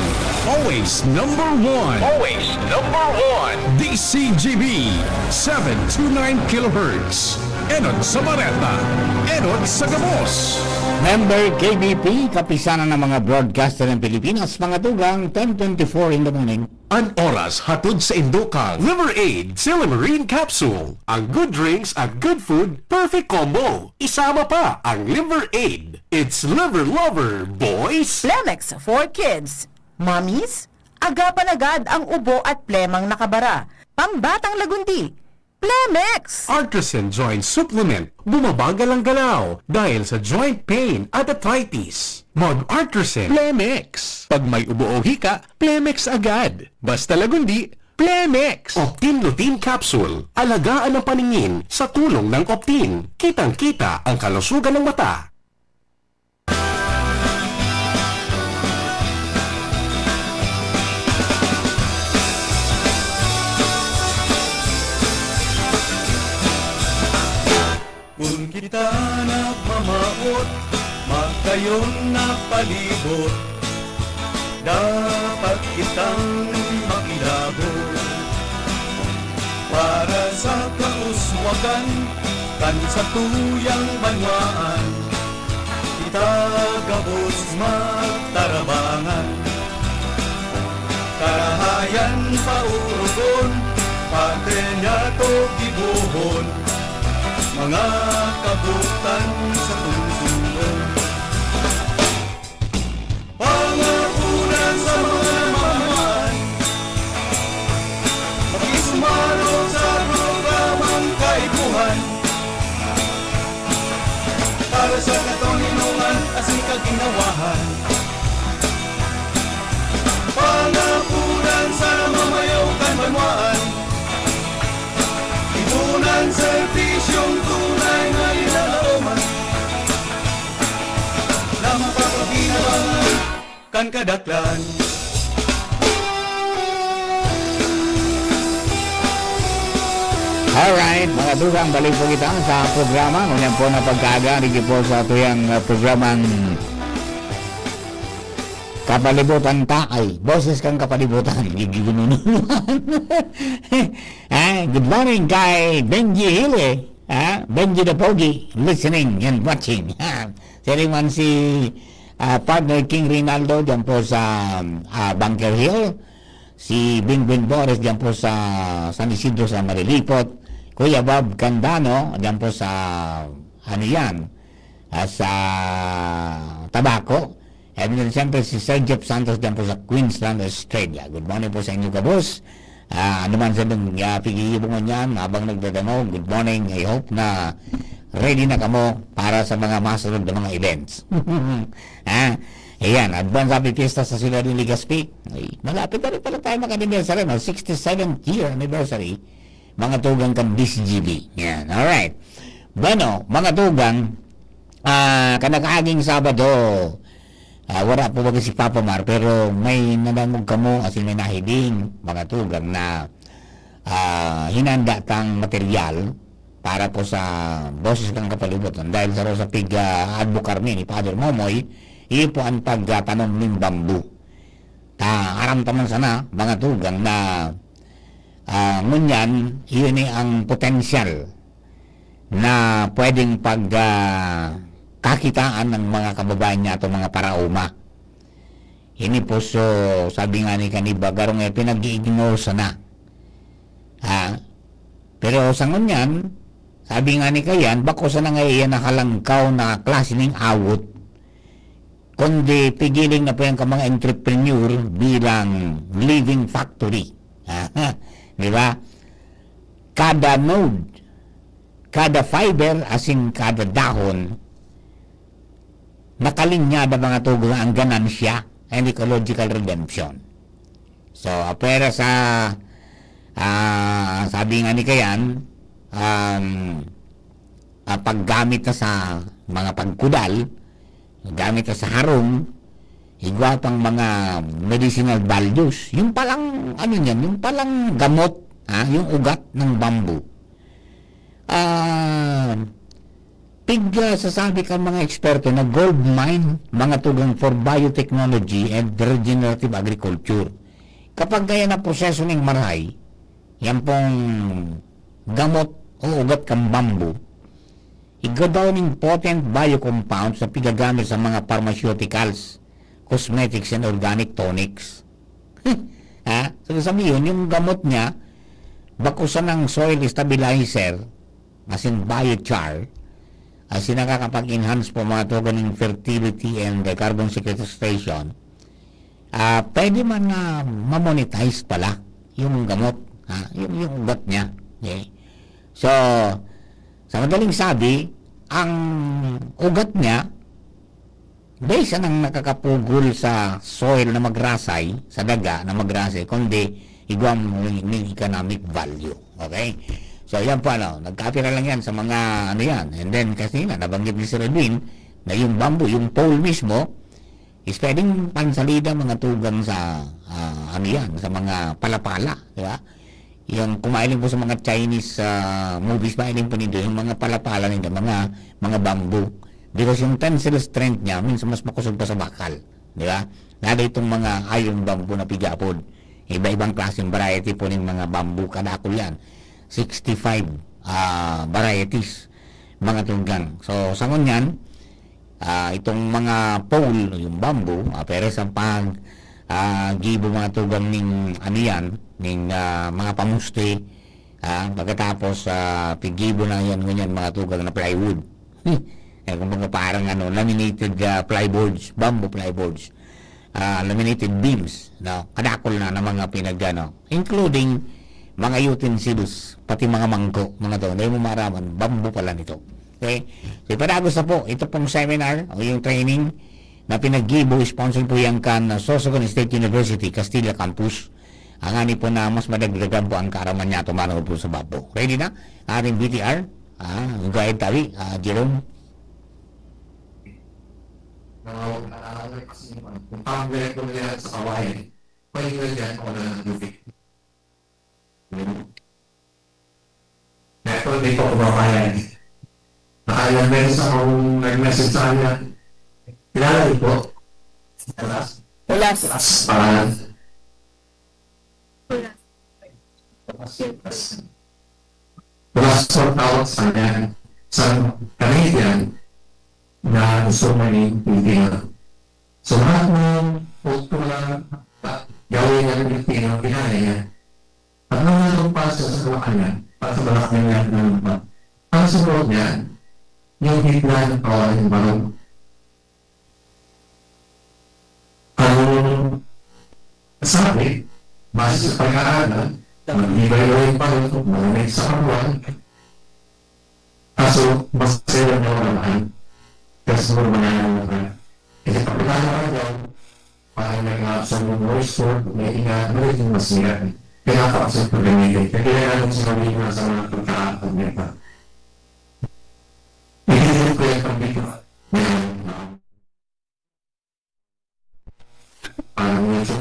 Always number one. Always number one. D C G B, seven two nine kilohertz. Enot sa bareta, enot sa gabos. Member K B P, Kapisanan ng mga Broadcaster ng Pilipinas, mga tugang, ten twenty-four in the morning. An oras hatod sa indo kan Liver Aid Silymarin Capsule. Ang good drinks at good food, perfect combo. Isama pa ang Liver Aid. It's Liver Lover, boys! Plemex for Kids. Mommies, agapan agad ang ubo at plemang nakabara. Pambatang lagundi, Plemex! Artresin Joint Supplement. Bumabagal ang galaw dahil sa joint pain at arthritis. Mag-Artresin. Plemex. Pag may ubo o hika, Plemex agad. Basta lagundi, Plemex. Optin Lutein Capsule. Alagaan ang paningin sa tulong ng Optin. Kitang-kita ang kalusugan ng mata. Kun kita nagmamawot, magkayon na palibot, dapat kitang makilabot para sa kauswagan kan satuyang banwaan. Kita gabos magtarabangan, karahayan paurugon, pati niyato gibohon, mga kabutan sa tungsungon. Pangapunan sa mga namamaan, makisumarog sa programang Kaipuhan. Para sa katoninongan asin kaginawahan. Pangapunan sa mamayo kan banwaan. Ipunan, serbisyong tunay na linalaoman na mapapakinabangan kan kadaklan. Alright, mga tugang, balik po kita sa programa. Ngunyan po na pagkaaga, rigi po sa tuyang, uh, programang Kapalibutan ta, ay, Boses kan Kapalibutan. Gigi ginunuluhan. Ah, good morning kay Benji Hile. Ah, Benji the Pogi, listening and watching. Ah, siya rin man si, ah, partner King Rinaldo dyan po sa, ah, Bunker Hill. Si Bingbing Boris dyan po sa San Isidro sa Malilipot. Kuya Bob Candano dyan po sa, ano yan, ah, sa Tabaco. And then, siyempre, si Sir Jeff Santos dyan po sa Queensland, Australia. Good morning po sa inyo, gabos. Ah, ano man sa inyong, ah, pigigibungan yan, habang nagdadangog, good morning. I hope na ready na kamo para sa mga masunod na mga events. Ah, ayan, advance happy fiesta sa Ciudad ng Legazpi. Ay, malapit na rin pala tayo mag-anniversary, no? Sixty-seventh year anniversary, mga tugang kan D C G B. Yan, alright. Bueno, mga tugang, ah, kanakaaging Sabado, ah, wala po baga si Papa Mar, pero may nadangog kamo, asin may nahiling, mga tugang, na, ah, hinanda tang material para po sa Boses kan Kapalibutan. Dahil sa Rosa Pig, ah, Albucarne ni Father Momoy, iyo po ang pagtanom nin bamboo. Ta, aram ta man sana, mga tugang, na, ah, ngunyan, iyo ni ang potensyal na pwedeng pag, ah, kakitaan ng mga kababayan niya ato mga paraoma. Ini po, so, sabi nga ni kaniba, garong, eh, pinag-i-ignore sana. Ha? Pero sa ngunyan, sabi nga ni kayan, bako sana nga iyan nakalangkaw na klase ning awot, kundi pigiling na po yan ka mga entrepreneur bilang living factory. Di ba? Kada node, kada fiber, asin kada dahon, nakalinyada, mga tugang, ang ganansya and ecological redemption. So, apwera sa, ah, sabi nga ni kayan, um, ah, paggamit na sa mga pagkudal, gamit na sa harong, igwa pang mga medicinal values. Yung palang, ano niyan, yung palang gamot, ha, yung ugat ng bamboo. Ah, pig, ah, sasabi ka mga eksperto na gold mine, mga tugang for biotechnology and regenerative agriculture. Kapag kaya na proseso ning maray, yan pong gamot o ugat kan bamboo, igwa daw ning potent biocompounds na pigagamit sa mga pharmaceuticals, cosmetics, and organic tonics. Ha? So, sabi yun, yung gamot niya, bako sanang soil stabilizer, as in biochar, as in nakakapag-enhance po mga tugang ng fertility and the carbon sequestration, ah, pwede man na ma-monetize pala yung gamot, ha? Yung, yung ugat niya. Okay? So, sa madaling sabi, ang ugat niya, dai sanang nakakapugol sa soil na magrasay, sa daga na magrasay, kundi igwa mo ning, ning economic value. Okay? So, yan po, ano, nagkapira lang yan sa mga, ano yan. And then, kasi nga, nabanggit ni Sir Edwin, na yung bamboo, yung pole mismo, is pwedeng pansalida mga tugang sa, ah, ano yan, sa mga palapala, di ba? Yung kung mahilig po sa mga Chinese, ah, movies, mahilig po nito, yung mga palapala nila, mga, mga bamboo. Because yung tensile strength niya, minsan mas makusog pa sa bakal, di ba? Lalo itong mga iron bamboo na pigapod. Iba-ibang klaseng variety po ng mga bamboo, kadakol yan. Sixty-five, ah, varieties, mga tugang. So, sa ngunyan, ah, itong mga pole, yung bamboo, ah, pero sa pag, ah, gibo mga tugang ning, ano yan, ning, ah, mga pamuste, ah, pagkatapos, ah, pigibo na yan, ngunyan, mga tugang na plywood. Eh, kumbaga parang, ano, laminated, ah, plyboards, bamboo plyboards, ah, laminated beams, no? Kadakol na, na mga pinag-, ano, including mga utensils, pati mga mangko, mga to. Hindi mo maraman, bamboo pala nito. Okay? So, ipadagos na po, ito pong seminar o yung training na pinaggibo, sponsor po yan kan Sorsogon State University, Castilla Campus. Ang ani po na mas madagdagan po ang kaaraman niya, tumanaw po sa bamboo. Ready na? Ating B T R. Ah, go ahead, Tawi. Ah, Jerome. Ang pamilya ko niya sa kawain, pwede na dyan ako na ng tubig. Pero hindi ko kumakain. Nakailang beses akong nag-message sa kanya. Kilala niyo po? Ulas. Ulas. Pangalan? Ulas. Ulas. Ulas, sort out sa kanya. Sa Canadian na gusto maging Pilipino. So, lahat ng kultura, gawin ng Pilipino, ginaya niya. At nung nandun pa siya sa Malacanang, at sa Malacanang na naman, ang sumunod niya, yung bigla ng kawalan ng barong. Ang sabi, base sa pag-aaral, mag-ibay-ibay yung barong, malamig sa katawan. Kaso, mas kailan na wala naman. Kasi normal na naman. Kasi pag wala naman daw, parang nag-absorb yung moisture, may ingat, nagiging masira. Kaya pa kasi pag-ibay-ibay. Kaya kailangan sinabi ko na sa mga pagkakataon nito. Hindi ko yung pag-ibay-ibay. Parang medyo,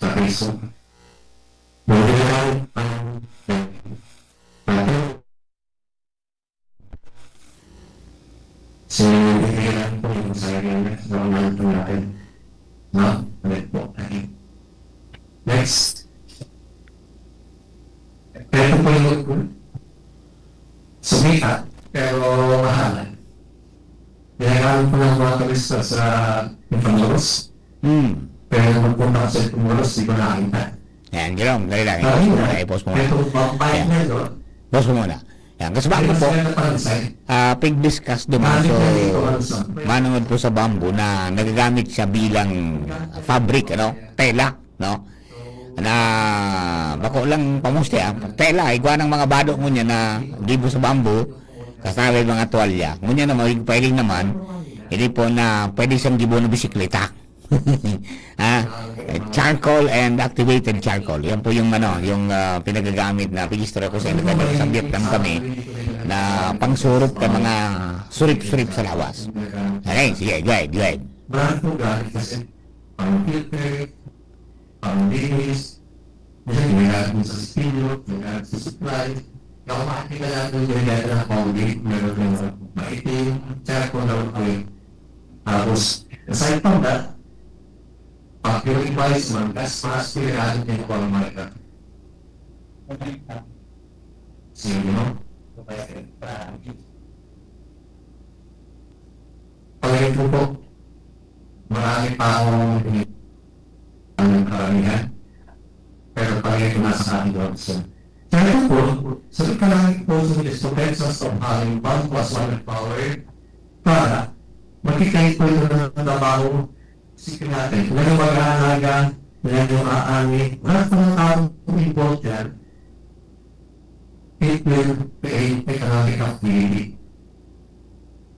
sa Facebook. Hindi na lang, parang, so, bibigyan lang po yung sa akin, no? Ang mahal po natin. No? Ulit po. Next. Ito po yung sumita, pero mahal. Ginagamit po ng mga turista sa Intramuros. Hmm. Pero nung magpunta ko sa Intramuros, di ko nakakita. Yan, Jerome, dali lang. Ah, yun. Ay, pause mo muna. Ito, ba-, bayad Yan. na ito. Pause mo muna. Yan, kasi bakit Pero po, sa kanya pa rin, sir. ah, pig-discuss duman. Bakit So, na ito, ano, sir? manungod po sa bamboo na nagagamit siya bilang fabric, ano, tela, no? Na bako lang pamuste, ah. Tela, igwa ng mga bado ngunyan na gibo sa bamboo, kasabay mga tuwalya. Ngunyan na magiging pwedeng naman, hindi po na pwede siyang gibo ng bisikleta. Ha? Charcoal and activated charcoal. Yan po yung, ano, yung, ah, pinagagamit na, pag-istorya ko sa inyo, sa Vietnam kami, na pangsurop ka mga surip-surip sa lawas. Okay, sige, go ahead, go ahead. Brand po gamit kasi pang-filter, pang-linis, minsan ginagamit mo sa spillo, ginagamit sa supply. Kaya kung makikita natin yung ginagamit ng pang-linis, meron yung maitim, charcoal na oil. Tapos, aside from that, pag-purifies man, gas mask, pinagamit niya po ang mga ito. Sige, no? Pag-ibig po, marami pa akong ang karamihan. Pero pareho na sa ating option. Kaya ito po, sabi ka lang po sa Diyos, potential of having one plus one power para makikita po ito ng trabaho, isipin natin, ilan yung mag-aalaga, ilan yung aani, lahat ng mga taong involved yan, it will create economic activity.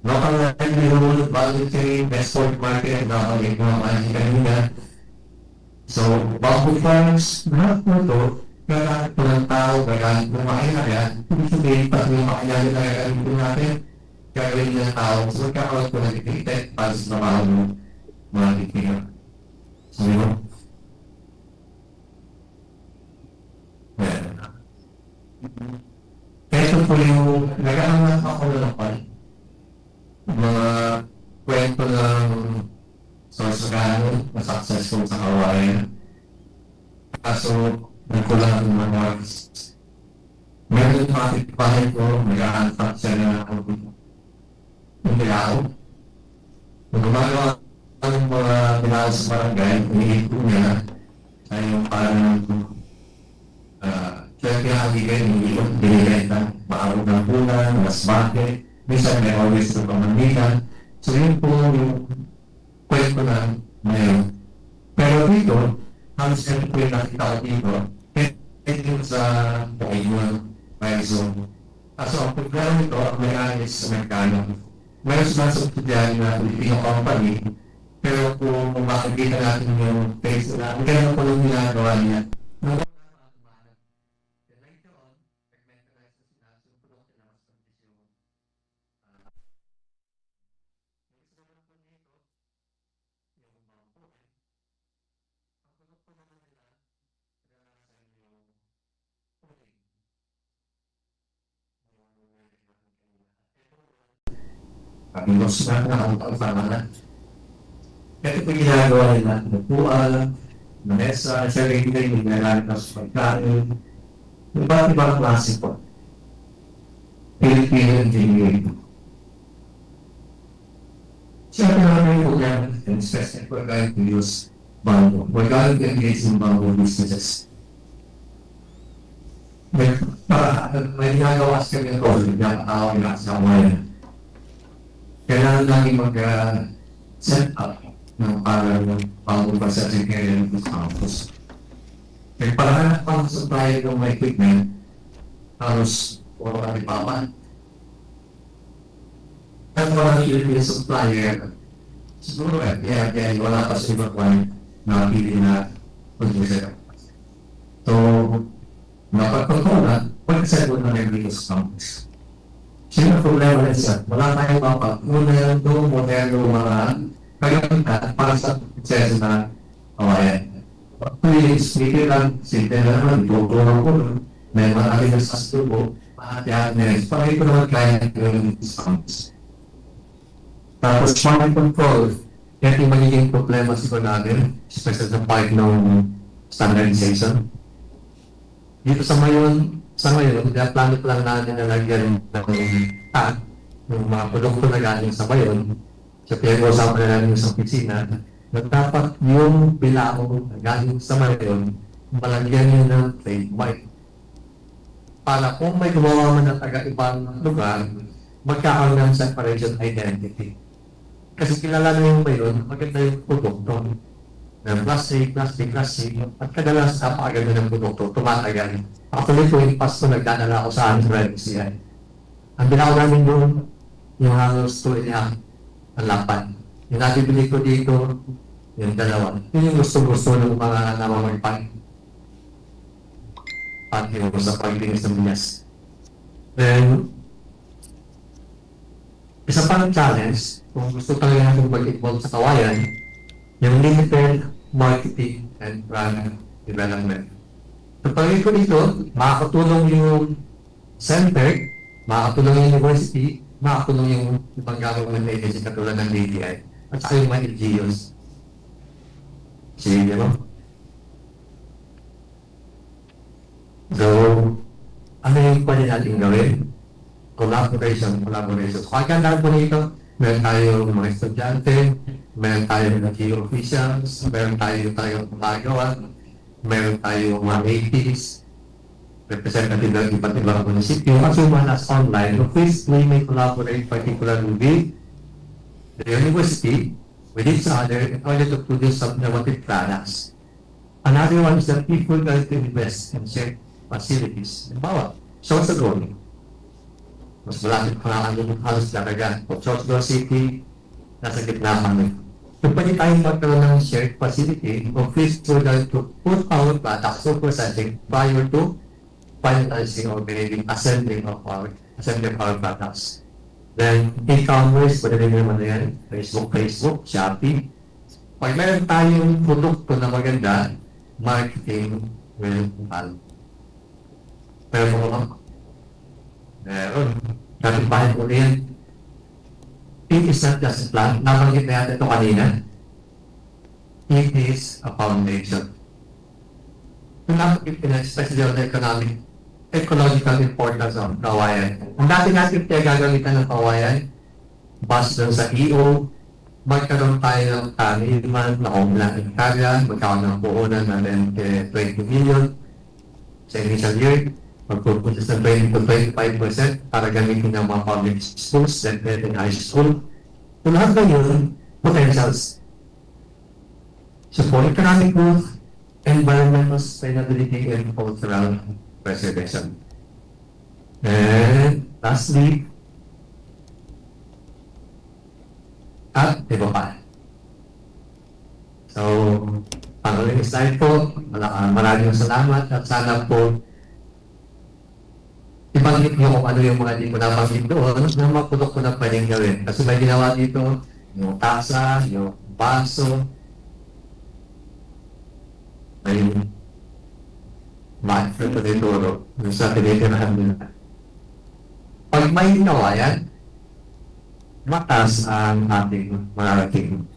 Local livelihood, value chain, export market, nabalik mo ang kanina. So, bamboo farms, lahat po ito, gagamit po ng tao, gagamit ng mga kailangan. Ibig sabihin, pati yung mga kailangan na gagamit po natin, gagawin ng tao. So, magkakaroon po ng effect para sa trabaho ng mga Pilipino. So, yun. Ayan. Ito po yung naghahanap ako ng mga kwento ng Sorsogon na successful sa Kawayan. Kaso, nagkulang ang mga oras. Meron yung kapitbahay ko, nag-aantak siya na ng bilao. Kung gumagawa ng mga bilao sa barangay, iniipon niya, ay yung parang, ah, siya yung pinakabigay, iniipon, binibenta, maabot ng bulan, mas bate, minsan may always na pamanggitan. So, yun po yung kwento na ngayon. Pero dito, halos ganito po yung nakita ko dito, eh, eh, yung sa Pokemon, Verizon. Kaso ang problema nito, ang may-ari is Amerikano. Meron silang subsidiary na Filipino company, pero kung makikita natin yung face nila, ang ganda po yung ginagawa niya. Nung later on, nag-mechanize na sila, so produkto na mas kondisyon. Ah, yung sa mga nito, yung mga buhay, ang produkto naman nila, kadalasan yung uling. Ang gusto na na ang pagpamana. Ito po ginagawa nila, upuan, lamesa, siya rin yung ginagamit sa pagkain. Iba't ibang klase po. Filipino engineering. Siyempre naman yung problema natin, especially if we're going to use bamboo. We're going to engage in bamboo businesses. May, para, may ginagawa kasi kami ng COVID, yung tao yung nasa Hawaiian. Kailangan namin mag, ah, set up ng parang bamboo processing area ng campus. Nagpahanap pa ng supplier ng mga equipment, halos puro Alibaba. At mga Philippine supplier, siguro, eh, kaya, kaya wala pa sa iba kwan na pili na producer. So, napagpagkuna, pagkasagot na may dito sa campus. Sino ang problema na isa? Wala tayong mga pagkunan, doon, modelo, mga kagamitan para sa proseso na kawayan. Actually, speaker lang, simple na naman, itutulong ko nun. May mga akin na sa stubo, mahati-hati na yun. Pag ito naman kaya ng sounds. Tapos, sound control, yan yung magiging problema siguro natin, especially sa part ng standardization. Dito sa Mayon, sa ngayon, kaya plano pa lang natin na lagyan ng tag, yung mga produkto na galing sa Mayon, sa pinag-uusapan na namin sa opisina, na dapat yung bilao na galing sa Mayon, malagyan niya ng trademark. Para kung may gumawa man ng taga-ibang lugar, magkakaroon ng separation identity. Kasi kilala na yung Mayon, maganda yung produkto. Na plastic, plastic, plastic, at kadalas napakaganda ng produkto, tumatagal. Actually, tuwing Pasko, nagdadala ako sa amin sa Nueva Ecija. Ang bilao namin doon, yung halos two and a half ang lapad. Yung nabibili ko dito, yung dalawa. Yun yung gusto-gusto ng mga namamagpag. Pati yung sa paglinis ng bigas. Then, isa pang challenge, kung gusto talaga natin mag-involve sa kawayan, yung limited marketing and product development. Sa palagay ko dito, makakatulong yung center, makakatulong yung university, makakatulong yung ibang government agency katulad ng D T I, at saka yung mga L G Us. Sige, di ba? So, ano yung pwede natin gawin? Collaboration, collaboration. So, ang ganda po nito, meron tayong mga estudyante, meron tayong L G U officials, meron tayong talagang gumagawa. Meron tayong mga A Ps, representative ng iba't ibang munisipyo, as well as online, of which we may collaborate particularly with the university, with each other, in order to produce some innovative products. Another one is that if we're going to invest in shared facilities, halimbawa, Sorsogon, mas malapit pa nga kami halos talaga. Sorsogon City, nasa gitna kami. So, pwede tayong magkaroon ng shared facility of which we're going to put our products for processing prior to finalizing or maybe assembling of our, assembly of our products. Then, e-commerce, pwede rin naman na yan. Facebook, Facebook, Shopee. Pag meron tayong produkto na maganda, marketing will follow. Pero kung meron, kapit bahay ko yan. It is not just a plan. Nabanggit na yata ito kanina. It is a foundation. Kung nabanggit ko na, especially on the economic, ecological importance of kawayan. Ang dati natin pinagagamitan ng kawayan, bus dun sa E O, magkaroon tayo ng taniman na kung ilang hektarya, magkakaroon ng puhunan na twenty million sa initial year, magpupunta sa twenty to twenty-five percent para gamitin ng mga public schools, definitely high school. So, lahat na yun, potentials. So, for economic growth, environmental sustainability, and cultural preservation. And lastly, at iba pa. So, ang huling slide po, mala-, ah, maraming salamat at sana po ibanggit niyo kung ano yung mga di ko nabanggit doon na mga produkto na pwedeng gawin. Kasi may ginawa dito, yung tasa, yung baso, may mga ito na ituro, yung sa tinitirahan nila. Pag may kawayan, mataas ang ating mararating.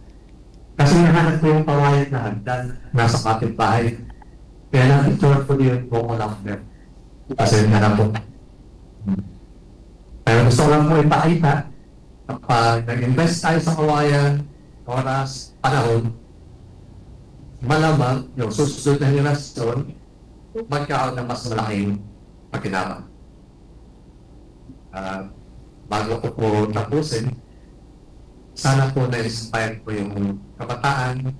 Kasi nahanap ko yung kawayan na hagdan, nasa kapitbahay. Kaya lang, ito po yung vocal after. Kasi na po. Pero gusto ko lang po ipakita, kapag nag-invest tayo sa kawayan, oras, panahon, malamang yung susunod na henerasyon, magkaroon ng mas malaking pakinabang. Ah, bago ko po tapusin, sana po na-inspire po yung kabataan,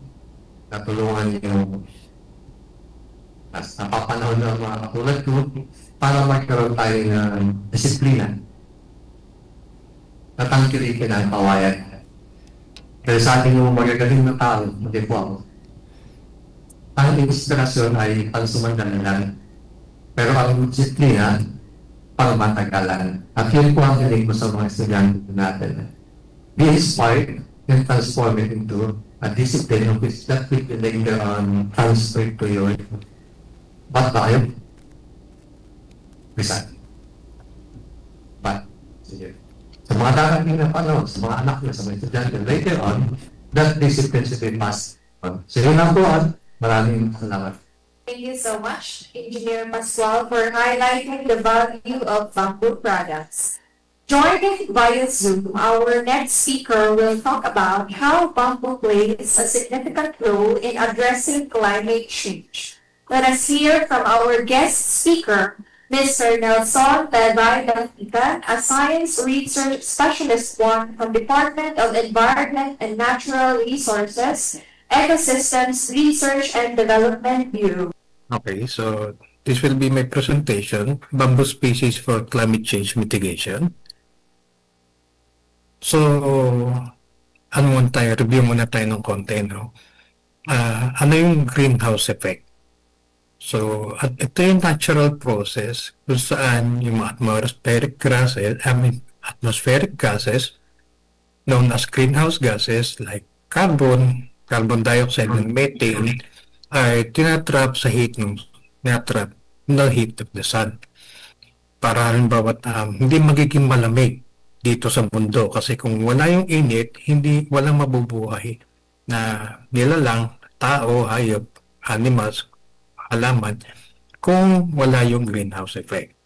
natulungan yung mas napapanahon ng mga katulad ko para magkaroon tayo ng disiplina na tangkilikin ang kawayan. Dahil sa ating mga magagaling na tao, hindi po ako. Ang inspirasyon ay pansamantala lang. Pero ang disiplina, pangmatagalan. At yun po ang hiling ko sa mga estudyante natin. Be inspired and transform it into a discipline of which that will be later on transferred to your, ba't ba kayo? Resign. But, sige. Sa mga darating na panahon, sa mga anak niya, sa mga estudyante, later on, that discipline should be passed on. So, yun lang po, at maraming salamat. Thank you so much, Engineer Pascual, for highlighting the value of bamboo products. Joining via Zoom, our next speaker will talk about how bamboo plays a significant role in addressing climate change. Let us hear from our guest speaker, Mister Nelson Talbay Baltica, a science research specialist one from Department of Environment and Natural Resources, Ecosystems Research and Development Bureau. Okay, so this will be my presentation, Bamboo Species for Climate Change Mitigation. So, ano muna tayo, review muna tayo ng konti, no? Ah, ano yung greenhouse effect? So, at ito yung natural process kung saan yung mga atmospheric gases, I mean, atmospheric gases known as greenhouse gases like carbon, carbon dioxide, and methane ay tinatrap sa heat ng tinatrap ng heat of the sun. Para halimbawa, um, hindi magiging malamig dito sa mundo kasi kung wala yung init, hindi walang mabubuhay na nilalang, tao, hayop, animals, halaman kung wala yung greenhouse effect.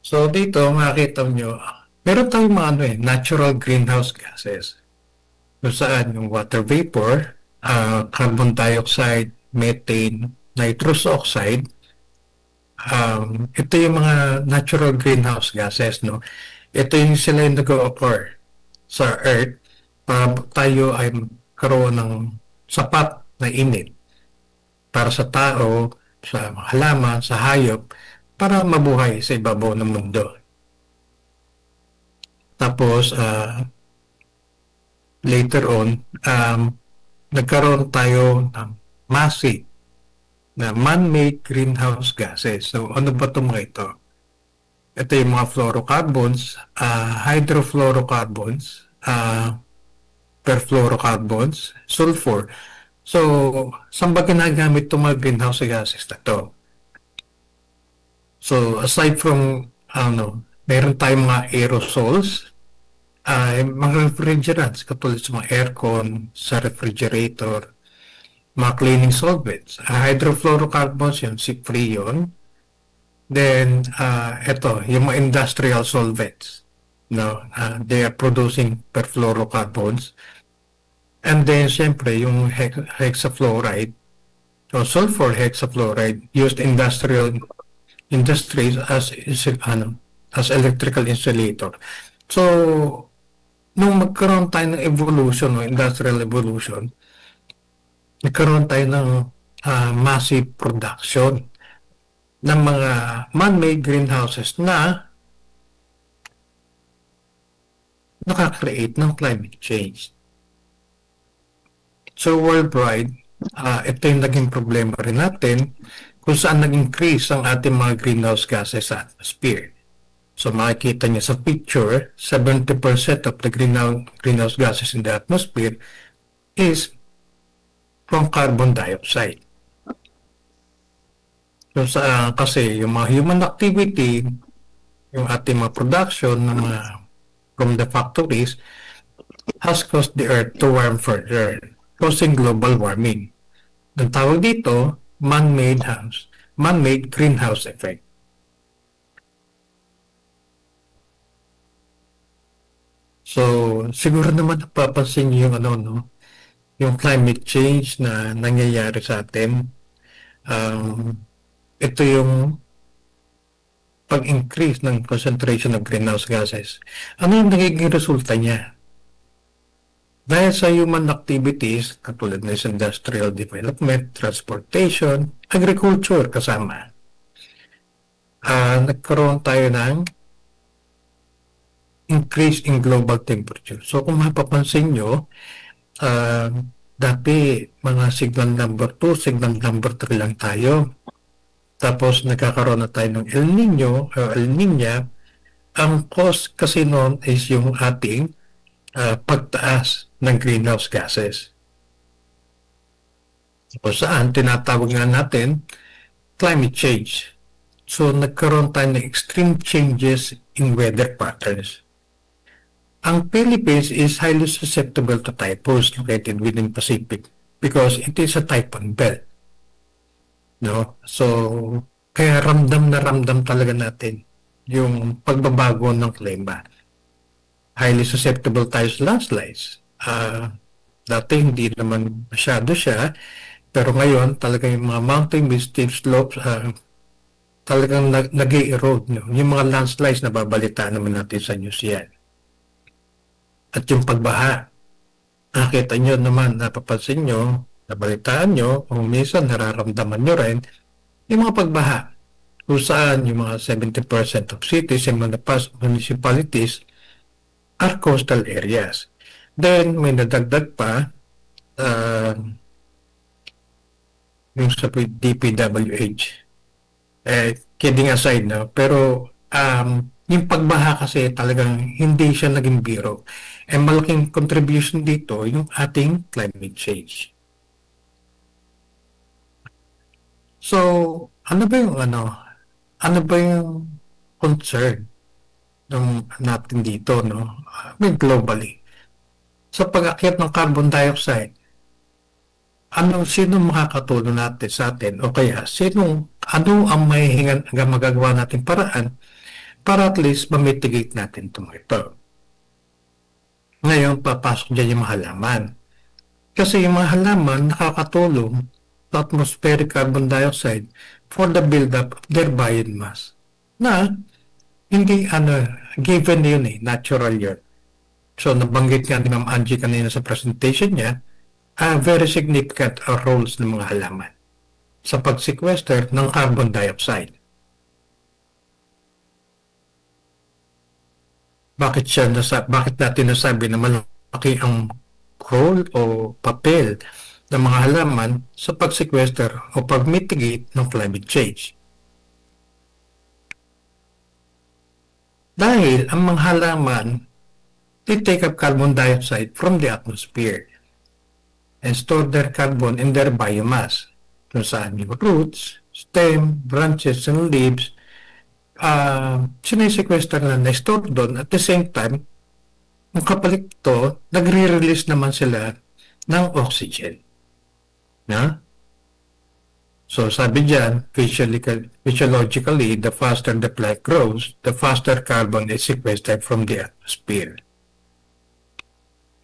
So dito, makikita nyo, meron tayong mga ano eh, natural greenhouse gases. Kung saan yung water vapor, ah, carbon dioxide, methane, nitrous oxide. Um, ito yung mga natural greenhouse gases, no? Ito yung sila yung nag-o-occur sa Earth para tayo ay magkaroon ng sapat na init para sa tao, sa mga halaman, sa hayop, para mabuhay sa ibabaw ng mundo. Tapos, ah, later on, um, nagkaroon tayo ng MAGG na man-made greenhouse gases. So, ano ba itong mga ito? Ito yung mga fluorocarbons, ah, hydrofluorocarbons, ah, perfluorocarbons, sulfur. So, saan ba ginagamit itong mga greenhouse gases na to? So, aside from, ano, meron tayong mga aerosols, ah, yung mga refrigerants, katulad sa mga aircon, sa refrigerator, mga cleaning solvents. Ah, hydrofluorocarbons, yun, si Freon. Then, ah, eto, yung mga industrial solvents, no? Ah, they are producing perfluorocarbons. And then, siyempre, yung hex-, hexafluoride o sulfur hexafluoride used industrial industries as, is, ano, as electrical insulator. So, nung magkaroon tayo ng evolution o industrial evolution, nagkaroon tayo ng, ah, massive production ng mga man-made greenhouses na nakaka-create ng climate change. So, worldwide, ah, ito yung naging problema rin natin kung saan nag-increase ang ating mga greenhouse gases sa atmosphere. So, makikita niyo sa picture, seventy percent of the greenhou-, greenhouse gases in the atmosphere is from carbon dioxide. So, sa, kasi yung mga human activity, yung ating mga production ng mga, from the factories, has caused the earth to warm further, causing global warming. Ang tawag dito, man-made house, man-made greenhouse effect. So, siguro naman napapansin niyo yung ano, no? Yung climate change na nangyayari sa atin. Um, ito yung pag-increase ng concentration of greenhouse gases. Ano yung nagiging resulta niya? Dahil sa human activities, katulad ng industrial development, transportation, agriculture kasama, ah, nagkaroon tayo ng increase in global temperature. So, kung mapapansin nyo, ah, dati mga signal number two, signal number three lang tayo. Tapos nagkakaroon na tayo ng El Nino o El Niña. Ang cause kasi noon is yung ating, ah, pagtaas ng greenhouse gases. Kung saan tinatawag nga natin climate change. So, nagkaroon tayo ng extreme changes in weather patterns. Ang Philippines is highly susceptible to typhoons located within Pacific because it is a typhoon belt. No? So, kaya ramdam na ramdam talaga natin yung pagbabago ng klima. Highly susceptible tayo sa landslides. Ah, dati hindi naman masyado siya, pero ngayon talaga yung mga mountain with steep slopes, ah, talagang nag-, nag-e-erode, no? Yung mga landslides, nababalitaan naman natin sa news yan. At yung pagbaha, nakita nyo naman, napapansin nyo, nabalitaan nyo, o minsan nararamdaman nyo rin, yung mga pagbaha, kung saan yung mga seventy percent of cities and municipalities are coastal areas. Then, may nadagdag pa, ah, yung sa D P W H. Eh, kidding aside, no? Pero, um, yung pagbaha kasi talagang hindi siya naging biro. And malaking contribution dito yung ating climate change. So, ano ba yung ano, ano ba yung concern ng natin dito, no? I mean, globally. Sa pag-akyat ng carbon dioxide, ano, sino makakatulong natin sa atin? O kaya, sinong, ano ang mahihingan, magagawa natin paraan para at least ma-mitigate natin itong ito? Ngayon, papasok dyan yung mga halaman. Kasi yung mga halaman nakakatulong sa atmospheric carbon dioxide for the buildup of their biomass. Na hindi, ano, given yun eh, natural yun. So, nabanggit nga ni Ma'am Angie kanina sa presentation niya, ah, very significant ang roles ng mga halaman sa pag-sequester ng carbon dioxide. Bakit siya nasa-, bakit natin nasabi na malaki ang role o papel ng mga halaman sa pag-sequester o pag-mitigate ng climate change? Dahil ang mga halaman, they take up carbon dioxide from the atmosphere and store their carbon in their biomass, kung saan yung roots, stem, branches, and leaves, ah, sinesequester na, na-store doon. At the same time, ang kapalit to, nagre-release naman sila ng oxygen. Na? So, sabi dyan, physiological, physiologically, the faster the plant grows, the faster carbon is sequestered from the atmosphere.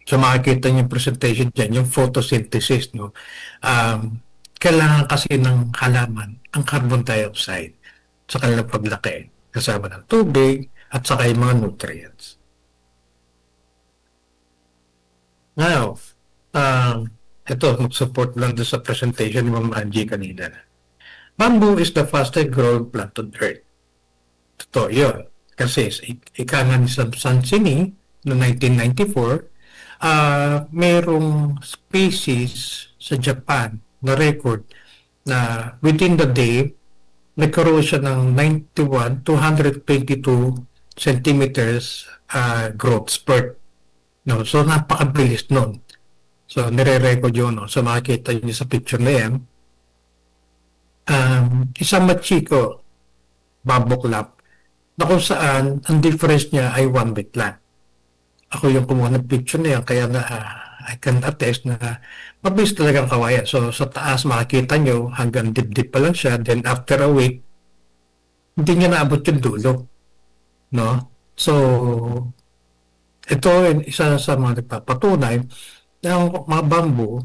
So, makikita niyo yung presentation dyan, yung photosynthesis, no? Um, kailangan kasi ng halaman ang carbon dioxide sa kanilang paglaki, kasama ng tubig at saka yung mga nutrients. Now, um, ito, mag-support lang doon sa presentation ni Ma'am Angie kanina. Bamboo is the fastest growing plant on earth. Totoo yun. Kasi sa ik-, ika nga ni Sam-, Sansini noong nineteen ninety-four, ah, merong species sa Japan na record na within the day, nagkaroon siya ng ninety-one, two hundred twenty-two centimeters, ah, growth spurt. No? So, napakabilis nun. So, nire-record yun, no? So, makikita niyo sa picture na yan. Um, isang machiko, babuklap, na kung saan ang difference niya ay one week lang. Ako yung kumuha ng picture na yan, kaya na, ah, I can attest na mabilis talagang kawayan. So, sa taas makikita nyo, hanggang dibdib pa lang siya. Then, after a week, hindi niya naabot yung dulo. No? So, ito yung isa sa mga nagpapatunay na ang mga bamboo,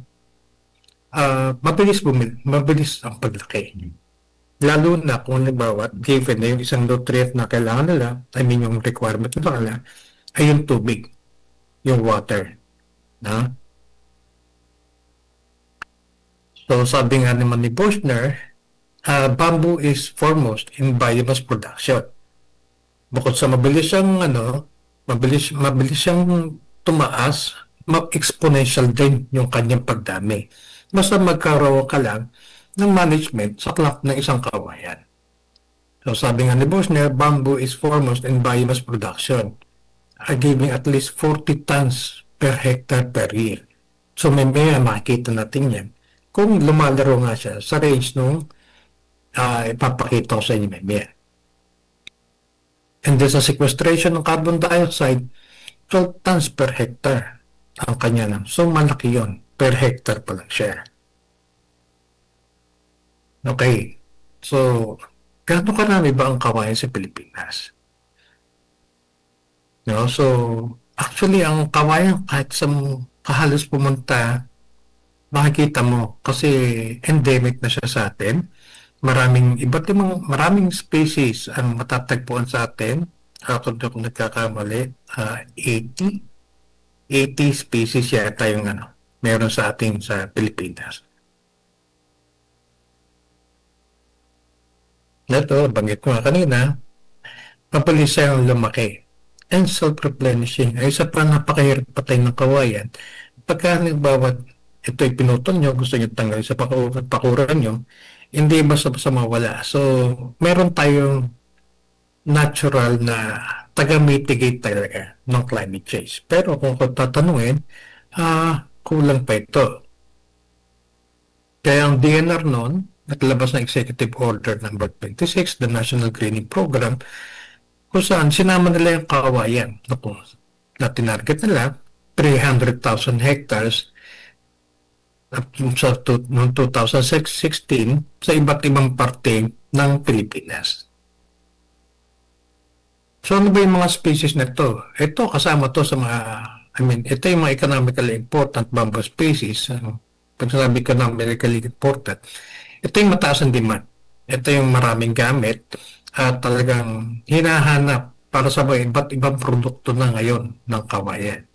ah, mabilis bumil-, mabilis ang paglaki. Lalo na kung halimbawa, given na yung isang nutrient na kailangan nila, I mean, yung requirement nila, ay yung tubig, yung water. Na? So, sabi nga naman ni Bochner, ah, bamboo is foremost in biomass production. Bukod sa mabilis siyang, ano, mabilis, mabilis siyang tumaas, ma-, exponential din yung kanyang pagdami. Basta magkaroon ka lang ng management sa plant ng isang kawayan. So, sabi nga ni Bochner, bamboo is foremost in biomass production, ah, giving at least forty tons per hectare per year. So, may, may makikita natin yan. Kung lumalaro nga siya sa range nung, ah, ipapakita ko sa inyo mamaya. And then sa sequestration ng carbon dioxide, twelve tons per hectare ang kanya lang. So, malaki yun. Per hectare pa lang siya. Okay. So, gaano karami ba ang kawayan sa Pilipinas? No? So, actually, ang kawayan, kahit sa m-, kahalos pumunta, makikita mo kasi endemic na siya sa atin. Maraming iba't ibang, maraming species ang matatagpuan sa atin. Ako, di ako nagkakamali, ah, eighty, eighty species yata yung, ano, meron sa atin sa Pilipinas. Ito, banggit ko nga kanina, mabilis siyang lumaki and self-replenishing. Ay, isa pa, napakahirap patayin ng kawayan. Pagka halimbawa, ito'y pinutol nyo, gusto nyo tanggalin sa paku-, pakuran nyo, hindi basta-basta mawala. So, meron tayong natural na taga-mitigate talaga ng climate change. Pero kung ako tatanungin, ah, kulang pa ito. Kaya ang D N R noon, naglabas ng Executive Order number twenty-six, the National Greening Program, kung saan sinama nila yung kawayan na kung, na tinarget nila, three hundred thousand hectares at sa tu-, noong two thousand sixteen, sa iba't ibang parte ng Pilipinas. So, ano ba yung mga species na to? Ito, kasama to sa mga I mean, ito yung mga economically important bamboo species. Ano? Pag sinabi economically important, ito yung mataas ang demand. Ito yung maraming gamit at talagang hinahanap para sa mga iba't ibang produkto na ngayon ng kawayan.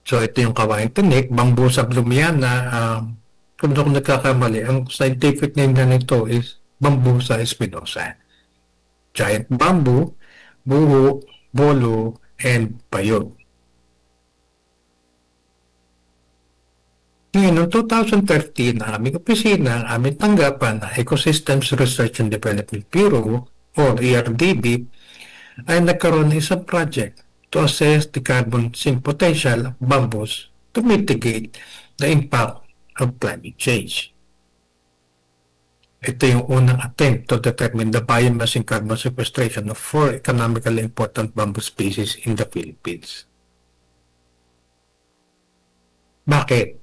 So, ito yung kawayan tinik, Bambusa blumiana. Um, kung di ako nagkakamali, ang scientific name na nito is Bambusa spinosa. Giant bamboo, buho, bolo, and bayog. Ngayon, noong two thousand thirteen, ang aming opisina, ang aming tanggapan na Ecosystems Research and Development Bureau o E R D B, ay nagkaroon ng isang project to assess the carbon sink potential of bamboos to mitigate the impact of climate change. Ito yung unang attempt to determine the biomass in carbon sequestration of four economically important bamboo species in the Philippines. Bakit?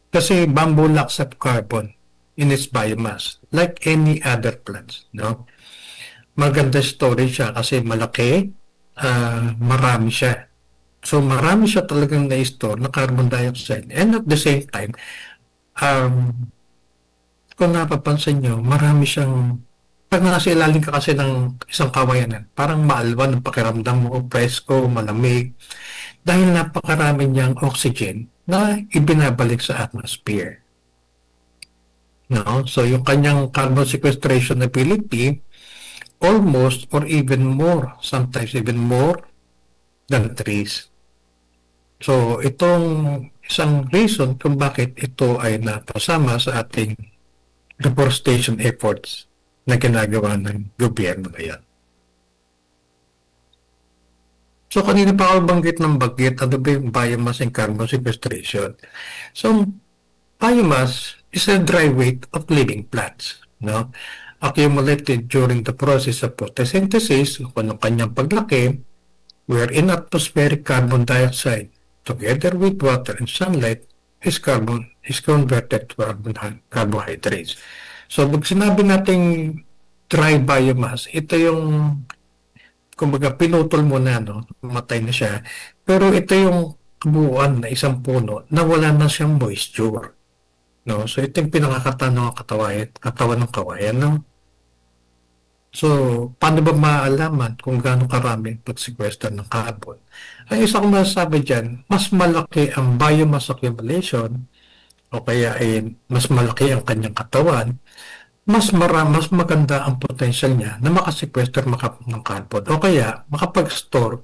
Kasi bamboo locks up carbon in its biomass, like any other plants, no? Maganda storage siya kasi malaki, ah, marami siya. So, marami siya talagang na-store na carbon dioxide. And at the same time, um, kung napapansin nyo, marami siyang, pag nasa ilalim ka kasi ng isang kawayan, eh, parang maalwan ang pakiramdam mo, presko, malamig, dahil napakarami niyang oxygen na ibinabalik sa atmosphere. No? So, yung kanyang carbon sequestration ability, almost or even more, sometimes even more than trees. So, itong isang reason kung bakit ito ay napasama sa ating reforestation efforts na ginagawa ng gobyerno ngayon. So, kanina pa ako banggit ng banggit, ano ba yung biomass and carbon sequestration? So, biomass is a dry weight of living plants, no? Accumulated during the process of photosynthesis, o kung anong kanyang paglaki, wherein atmospheric carbon dioxide, together with water and sunlight, is carbon, is converted to carbon, carbohydrates. So, pag sinabi nating dry biomass, ito yung, kumbaga, pinutol mo na, no? Matay na siya. Pero ito yung kabuuan na isang puno na wala na siyang moisture, no? So, ito yung pinakakatan ng katawan, katawan ng kawayan, no? So, paano ba maalaman kung gaano karami ang pagsekwester ng carbon? Ang isa kong masasabi dyan, mas malaki ang biomass accumulation o kaya, eh, mas malaki ang kanyang katawan, mas mara-, mas maganda ang potential niya na makasekwester maka-, ng carbon o kaya makapag-store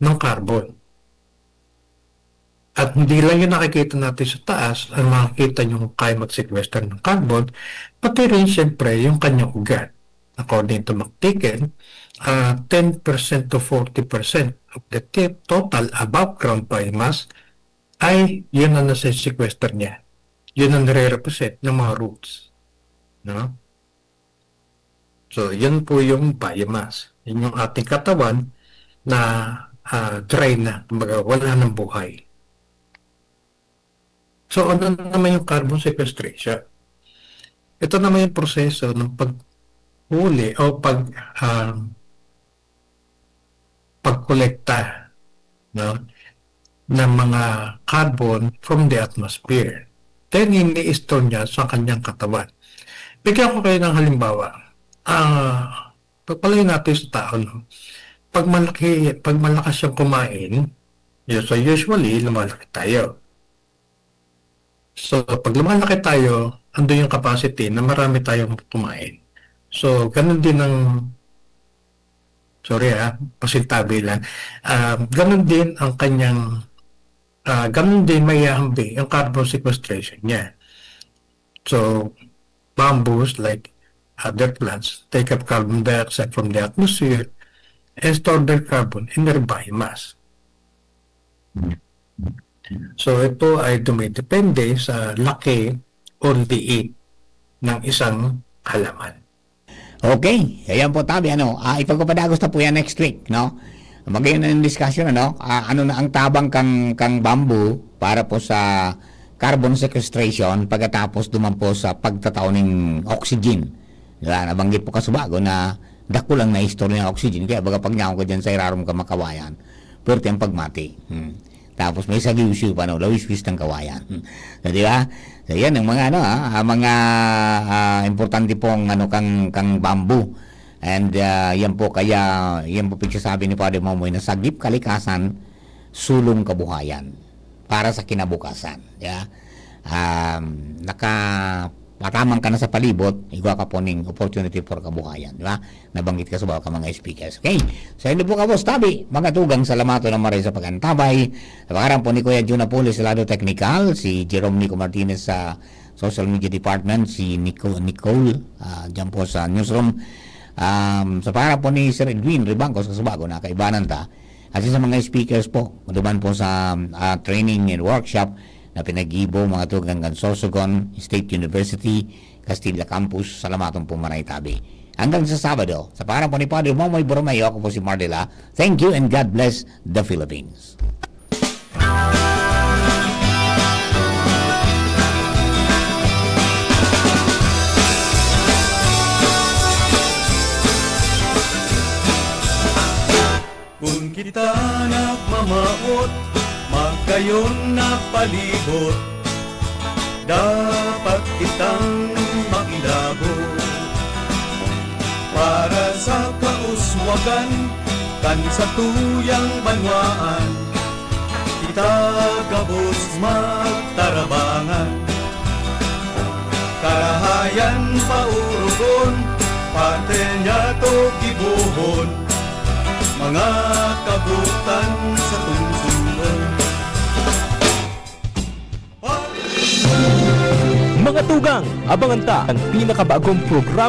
ng carbon. At hindi lang yung nakikita natin sa taas ang makikita niyong kaya mag-sequester ng carbon, pati rin siyempre yung kanyang ugat. According to McTaken, ah, ten percent to forty percent of the ti-, total above ground biomass ay yun ang nasa-sequester niya. Yun ang nire-represent ng mga roots. No? So, yun po yung biomass. Yun yung ating katawan na, ah, dry na, kumbaga, wala nang buhay. So, ano naman yung carbon sequestration? Ito naman yung proseso ng paghuli o pag, ah, pagkolekta, no, ng mga carbon from the atmosphere. Then, ini-store niya sa kanyang katawan. Bigyan ko kayo ng halimbawa. Ah, pagpalayo natin sa tao, no? Pag malaki, pag malakas siyang kumain, yun, so usually, lumalaki tayo. So, pag lumalaki tayo, andun yung capacity na marami tayong kumain. So, ganun din ang, sorry ah, pasintabi lang. Ah, ganun din ang kanyang, ah, ganun din maihahambing ang carbon sequestration niya. So, bamboos, like other plants, take up carbon dioxide from the atmosphere and store their carbon in their biomass. So, ito ay dumidepende sa laki o liit ng isang halaman. Okay, ayan po tabi, ano, ah, ipagpapadagos ta po yan next week, no? Magayon na yung discussion, ano? Ah, ano na ang tabang kang, kang bamboo para po sa carbon sequestration pagkatapos duman po sa pagtatao ning oxygen? Di ba? Nabanggit po kasubago na dakul ang na-store na oxygen, kaya baga pag nyaon ka dyan sa irarom ka makawayan, Pwerte ang pagmati. Hmm. Tapos may sagiw-siw pa, no? Lawis-wis ng kawayan. Hmm. So, di ba? So, yan ang mga, ano, ah, ah, mga, ah, importante pong, ano, kang, kang bamboo. And, ah, yan po, kaya, yan po pagsasabi ni Father Momoy na sagip kalikasan, sulong kabuhayan para sa kinabukasan. Yeah? Um, naka, mataman ka na sa palibot, igwa ka po ning opportunity for kabuhayan, di ba? Nabanggit ka sa bawat ka mga speakers. Okay? So, hindi po ka, Boss Tabi, mga tugang, salamato na maray sa pag-antabay. Sa pangaran po ni Kuya Jun Apulis sa lado technical, si Jerome Nico Martinez sa social media department, si Nico, Nicole, ah, dyan po sa newsroom. Um, sa pangaran po ni Sir Edwin Ribangcos, kasubago na kaibanan ta. At sa mga speakers po, duman po sa, ah, training and workshop na pinag-ibo, mga tugang, kan Sorsogon State University, Castilla Campus, salamaton po maray tabi. Hanggang sa Sabado, sa pangaran po ni Padre Momoy Borromeo, ako po si Mardela. Thank you and God bless the Philippines. Kun kita nagmamawot, magkayon na palibot, dapat kitang makilabot. Para sa kauswagan kan satuyang banwaan, kita gabos magtarabangan. Karahayan paorogon, pati niya to gibohon, mga kabutan sa tungsungon. Mga tugang, abangan ta ang pinakabagong programa